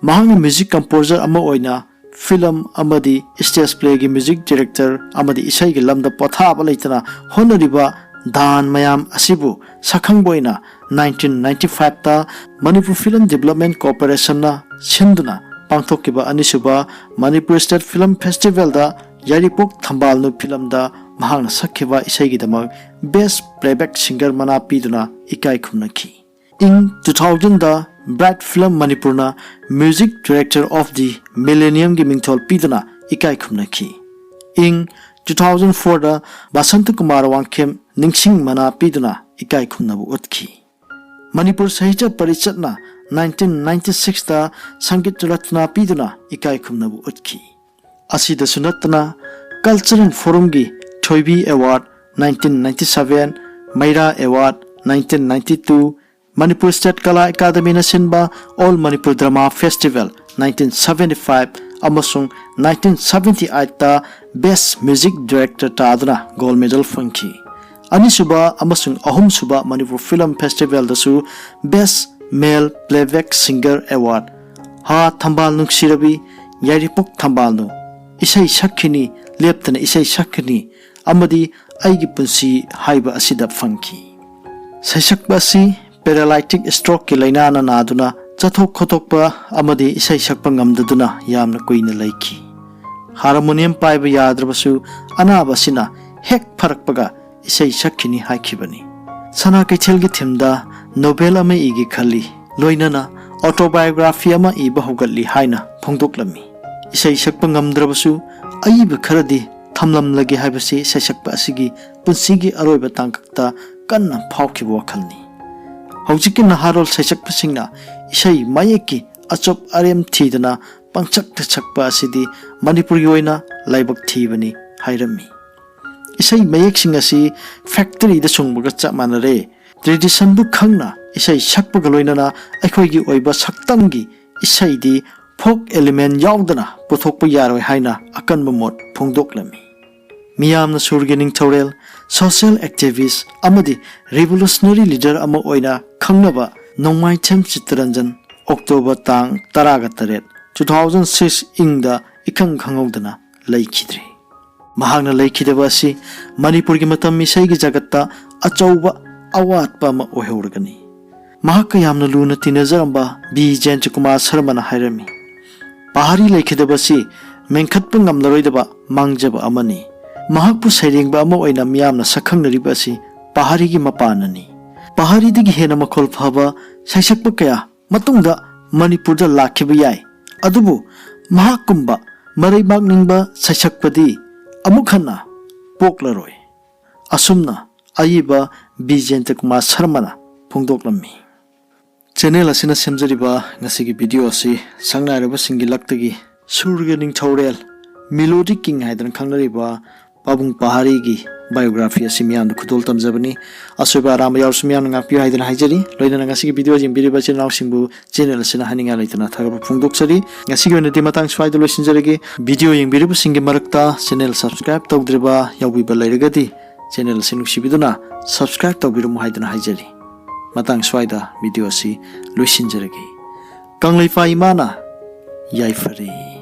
ꯃꯍꯥꯛꯅ music composer ꯑꯃ ꯑꯣꯏꯅ film ꯑꯃꯗꯤ stage playꯒꯤ music director ꯑꯃꯗꯤ ꯏꯁꯩꯒꯤ ꯂꯝꯗ ꯄꯣꯊꯥꯕ ꯂꯩꯇꯅ ꯍꯣꯠꯅꯔꯤꯕ ꯗꯥꯟ ꯃꯌꯥꯝ ꯑꯁꯤꯕꯨ ꯁꯛꯈꯪꯕ ꯑꯣꯏꯅ nineteen ninety fiveꯇ Manipur Film Development Corporationꯅ ꯁꯤꯟꯗꯨꯅ ꯄꯥꯡꯊꯣꯛꯈꯤꯕ ꯑꯅꯤꯁꯨꯕ Manipur State Film Festivalꯗ ꯌꯥꯏꯔꯤꯄꯣꯛ ꯊꯝꯕꯥꯜꯅꯨ filmꯗ ꯃꯍꯥꯛꯅ ꯁꯛꯈꯤꯕ ꯏꯁꯩꯒꯤꯗꯃꯛ Best Playback Singer ꯃꯅꯥ ꯄꯤꯗꯨꯅ ꯏꯀꯥꯏ ꯈꯨꯝꯅꯈꯤ꯫ ꯏꯪ two thousandꯗ Bright Film Manipurꯅ Music Director of the Millenniumꯒꯤ ꯃꯤꯡꯊꯣꯜ ꯄꯤꯗꯨꯅ ꯏꯀꯥꯏ ꯈꯨꯝꯅꯈꯤ꯫ ꯏꯪ two thousand fourꯗ ꯕꯁꯟꯇ ꯀꯨꯃꯥꯔ ꯋꯥꯡꯈꯦꯝ ꯅꯤꯡꯁꯤꯡ ꯃꯅꯥ ꯄꯤꯗꯨꯅ ꯏꯀꯥꯏ ꯈꯨꯝꯅꯕ ꯎꯠꯈꯤ꯫ ꯃꯅꯤꯄꯨꯔ ꯁꯥꯍꯤꯇ꯭ꯌ ꯄꯔꯤꯁꯠꯅ nineteen ninety sixꯇ ꯁꯪꯒꯤꯠ ꯔꯠꯅ ꯄꯤꯗꯨꯅ ꯏꯀꯥꯏ ꯈꯨꯝꯅꯕ ꯎꯠꯈꯤ꯫ ꯑꯁꯤꯗꯁꯨ ꯅꯠꯇꯅ Cultural Forumꯒꯤ ꯊꯣꯏꯕꯤ Award nineteen ninety seven, ꯃꯩꯔꯥ Award nineteen ninety two, Manipur State Kala Academyꯅ ꯁꯤꯟꯕ All Manipur Drama Festival nineteen seventy five ꯑꯃꯁꯨꯡ nineteen seventy eightꯇ Best Music Director ꯇꯥꯗꯨꯅ gold medal ꯐꯪꯈꯤ꯫ ꯑꯅꯤꯁꯨꯕ ꯑꯃꯁꯨꯡ ꯑꯍꯨꯝꯁꯨꯕ Manipur Film Festivalꯗꯁꯨ Best Male Playback Singer Award, ꯍꯥ ꯊꯝꯕꯥꯜ ꯅꯨꯡꯁꯤꯔꯕꯤ, ꯌꯥꯏꯔꯤꯄꯣꯛ ꯊꯝꯕꯥꯜꯅꯨ, ꯏꯁꯩ ꯁꯛꯈꯤꯅꯤ, ꯂꯦꯞꯇꯅ ꯏꯁꯩ ꯁꯛꯈꯤꯅꯤ ꯑꯃꯗꯤ ꯑꯩꯒꯤ ꯄꯨꯟꯁꯤ ꯍꯥꯏꯕ ꯑꯁꯤꯗ ꯐꯪꯈꯤ꯫ ꯁꯩꯁꯛꯄ ꯑꯁꯤ paralytic strokeꯀꯤ ꯂꯥꯏꯅꯥꯅ ꯅꯥꯗꯨꯅ ꯆꯠꯊꯣꯛ ꯈꯣꯠꯇꯣꯛꯄ ꯑꯃꯗꯤ ꯏꯁꯩ ꯁꯛꯄ ꯉꯝꯗꯗꯨꯅ ꯌꯥꯝꯅ ꯀꯨꯏꯅ ꯂꯩꯈꯤ꯫ Harmonium ꯄꯥꯏꯕ ꯌꯥꯗ꯭ꯔꯕꯁꯨ ꯑꯅꯥꯕ ꯑꯁꯤꯅ ꯍꯦꯛ ꯐꯔꯛꯄꯒ ꯏꯁꯩ ꯁꯛꯈꯤꯅꯤ ꯍꯥꯏꯈꯤꯕꯅꯤ꯫ ꯁꯅꯥ ꯀꯩꯊꯦꯜꯒꯤ theme ꯗ novel ꯑꯃ ꯏꯒꯦ ꯈꯜꯂꯤ, ꯂꯣꯏꯅꯅ autobiography ꯑꯃ ꯏꯕ ꯍꯧꯒꯠꯂꯤ ꯍꯥꯏꯅ ꯐꯣꯡꯗꯣꯛꯂꯝꯃꯤ꯫ ꯏꯁꯩ ꯁꯛꯄ ꯉꯝꯗ꯭ꯔꯕꯁꯨ ꯑꯏꯕ ꯈꯔꯗꯤ ꯊꯝꯂꯝꯂꯒꯦ ꯍꯥꯏꯕꯁꯤ ꯁꯩꯁꯛꯄ ꯑꯁꯤꯒꯤ ꯄꯨꯟꯁꯤꯒꯤ ꯑꯔꯣꯏꯕ ꯇꯥꯡꯀꯛꯇ ꯀꯟꯅ ꯐꯥꯎꯈꯤꯕ ꯋꯥꯈꯜꯅꯤ꯫ ꯍꯧꯖꯤꯛꯀꯤ ꯅꯍꯥꯔꯣꯜ ꯁꯩꯁꯛꯄꯁꯤꯡꯅ ꯏꯁꯩ ꯃꯌꯦꯛꯀꯤ ꯑꯆꯨꯞ ꯑꯔꯦꯝ ꯊꯤꯗꯅ ꯄꯪꯁꯛꯇ ꯁꯛꯄ ꯑꯁꯤꯗꯤ ꯃꯅꯤꯄꯨꯔꯒꯤ ꯑꯣꯏꯅ ꯂꯥꯏꯕꯛ ꯊꯤꯕꯅꯤ ꯍꯥꯏꯔꯝꯃꯤ꯫ ꯏꯁꯩ ꯃꯌꯦꯛꯁꯤꯡ ꯑꯁꯤ factoryꯗ ꯁꯨꯡꯕꯒ ꯆꯞ ꯃꯥꯟꯅꯔꯦ꯫ Traditionꯕꯨ ꯈꯪꯅ ꯏꯁꯩ ꯁꯛꯄꯒ ꯂꯣꯏꯅꯅ ꯑꯩꯈꯣꯏꯒꯤ ꯑꯣꯏꯕ ꯁꯛꯇꯝꯒꯤ ꯏꯁꯩꯗꯤ folk element ꯌꯥꯎꯗꯅ ꯄꯨꯊꯣꯛꯄ ꯌꯥꯔꯣꯏ ꯍꯥꯏꯅ ꯑꯀꯟꯕ ꯃꯣꯠ ꯐꯣꯡꯗꯣꯛꯂꯝꯃꯤ꯫ ꯃꯤꯌꯥꯝꯅ ꯁꯨꯔꯒꯤ ꯅꯤꯡꯊꯧꯔꯦꯜ, social activist ꯑꯃꯗꯤ revolutionary leader ꯑꯃ ꯑꯣꯏꯅ ꯈꯪꯅꯕ ꯅꯣꯡꯃꯥꯏꯊꯦꯝ ꯆꯤꯠꯇꯔꯟꯖꯟ October ꯇꯥꯡ ꯇꯔꯥꯒ ꯇꯔꯦꯠ, two thousand six ꯏꯪꯗ ꯏꯈꯪ ꯈꯪꯍꯧꯗꯅ ꯂꯩꯈꯤꯗ꯭ꯔꯦ꯫ ꯃꯍꯥꯛꯅ ꯂꯩꯈꯤꯗꯕ ꯑꯁꯤ ꯃꯅꯤꯄꯨꯔꯒꯤ ꯃꯇꯝ ꯏꯁꯩꯒꯤ ꯖꯒꯠꯇ ꯑꯆꯧꯕ ꯑꯋꯥꯠꯄ ꯑꯃ ꯑꯣꯏꯍꯧꯔꯒꯅꯤ꯫ ꯃꯍꯥꯛꯀ ꯌꯥꯝꯅ ꯂꯨꯅ ꯇꯤꯟꯅꯖꯔꯝꯕ ꯕꯤ ꯖꯌꯟꯇ ꯀꯨꯃꯥꯔ ꯁꯔꯃꯅ ꯍꯥꯏꯔꯝꯃꯤ, "ꯄꯍꯥꯔꯤ ꯂꯩꯈꯤꯗꯕ ꯑꯁꯤ ꯃꯦꯟꯈꯠꯄ ꯉꯝꯂꯔꯣꯏꯗꯕ ꯃꯥꯡꯖꯕ ꯑꯃꯅꯤ꯫ ꯃꯍꯥꯛꯄꯨ ꯁꯩꯔꯦꯡꯕ ꯑꯃ ꯑꯣꯏꯅ ꯃꯤꯌꯥꯝꯅ ꯁꯛꯈꯪꯅꯔꯤꯕ ꯑꯁꯤ ꯄꯍꯥꯔꯤꯒꯤ ꯃꯄꯥꯟꯅꯅꯤ꯫ ꯄꯍꯥꯔꯤꯗꯒꯤ ꯍꯦꯟꯅ ꯃꯈꯣꯜ ꯐꯕ ꯁꯩꯁꯛꯄ ꯀꯌꯥ ꯃꯇꯨꯡꯗ ꯃꯅꯤꯄꯨꯔꯗ ꯂꯥꯛꯈꯤꯕ ꯌꯥꯏ, ꯑꯗꯨꯕꯨ ꯃꯍꯥꯛꯀꯨꯝꯕ ꯃꯔꯩꯕꯥꯛ ꯅꯤꯡꯕ ꯁꯩꯁꯛꯄꯗꯤ ꯑꯃꯨꯛ ꯍꯟꯅ ꯄꯣꯛꯂꯔꯣꯏ"꯫ ꯑꯁꯨꯝꯅ ꯑꯏꯕ ꯕꯤ ꯖꯌꯟꯇ ꯀꯨꯃꯥꯔ ꯁꯔꯃꯅ ꯐꯣꯡꯗꯣꯛꯂꯝꯃꯤ꯫ ꯆꯦꯅꯦꯜ ꯑꯁꯤꯅ ꯁꯦꯝꯖꯔꯤꯕ ꯉꯁꯤꯒꯤ ꯚꯤꯗꯤꯑꯣ ꯑꯁꯤ ꯁꯛꯅꯥꯏꯔꯕꯁꯤꯡꯒꯤ ꯂꯛꯇꯒꯤ ꯁꯨꯔꯒꯤ ꯅꯤꯡꯊꯧꯔꯦꯜ, melody king ꯍꯥꯏꯗꯅ ꯈꯪꯅꯔꯤꯕ ꯄꯥꯕꯨꯡ ꯄꯍꯥꯔꯤꯒꯤ biography ꯑꯁꯤ ꯃꯤꯌꯥꯝꯗ ꯈꯨꯗꯣꯜ ꯇꯝꯖꯕꯅꯤ꯫ ꯑꯁꯣꯏꯕ ꯑꯔꯥꯟꯕ ꯌꯥꯎꯔꯁꯨ ꯃꯤꯌꯥꯝꯅ ꯉꯥꯛꯄꯤꯌꯨ ꯍꯥꯏꯗꯅ ꯍꯥꯏꯖꯔꯤ꯫ ꯂꯣꯏꯅꯅ ꯉꯁꯤꯒꯤ ꯚꯤꯗꯤꯑꯣ ꯌꯦꯡꯕꯤꯔꯤꯕ ꯏꯆꯤꯜ ꯏꯅꯥꯎꯁꯤꯡꯕꯨ ꯆꯦꯅꯦꯜ ꯑꯁꯤꯅ ꯍꯥꯏꯅꯤꯡꯉꯥꯏ ꯂꯩꯇꯅ ꯊꯥꯒꯠꯄ ꯐꯣꯡꯗꯣꯛꯆꯔꯤ꯫ ꯉꯁꯤꯒꯤ ꯑꯣꯏꯅꯗꯤ ꯃꯇꯥꯡ ꯁ꯭ꯋꯥꯏꯗ ꯂꯣꯏꯁꯤꯟꯖꯔꯒꯦ꯫ ꯚꯤꯗꯤꯑꯣ ꯌꯦꯡꯕꯤꯔꯤꯕꯁꯤꯡꯒꯤ ꯃꯔꯛꯇ ꯆꯦꯅꯦꯜ subscribe ꯇꯧꯗ꯭ꯔꯤꯕ ꯌꯥꯎꯕꯤꯕ ꯂꯩꯔꯒꯗꯤ ꯆꯦꯅꯦꯜ ꯑꯁꯤ ꯅꯨꯡꯁꯤꯕꯤꯗꯨꯅ subscribe ꯇꯧꯕꯤꯔꯝꯃꯨ ꯍꯥꯏꯗꯨꯅ ꯍꯥꯏꯖꯔꯤ꯫ ꯃꯇꯥꯡ ꯁ꯭ꯋꯥꯏꯗ ꯚꯤꯗꯤꯑꯣ ꯑꯁꯤ ꯂꯣꯏꯁꯤꯟꯖꯔꯒꯦ꯫ ꯀꯪꯂꯩꯄꯥꯛ ꯏꯃꯥꯅ ꯌꯥꯏꯐꯔꯦ꯫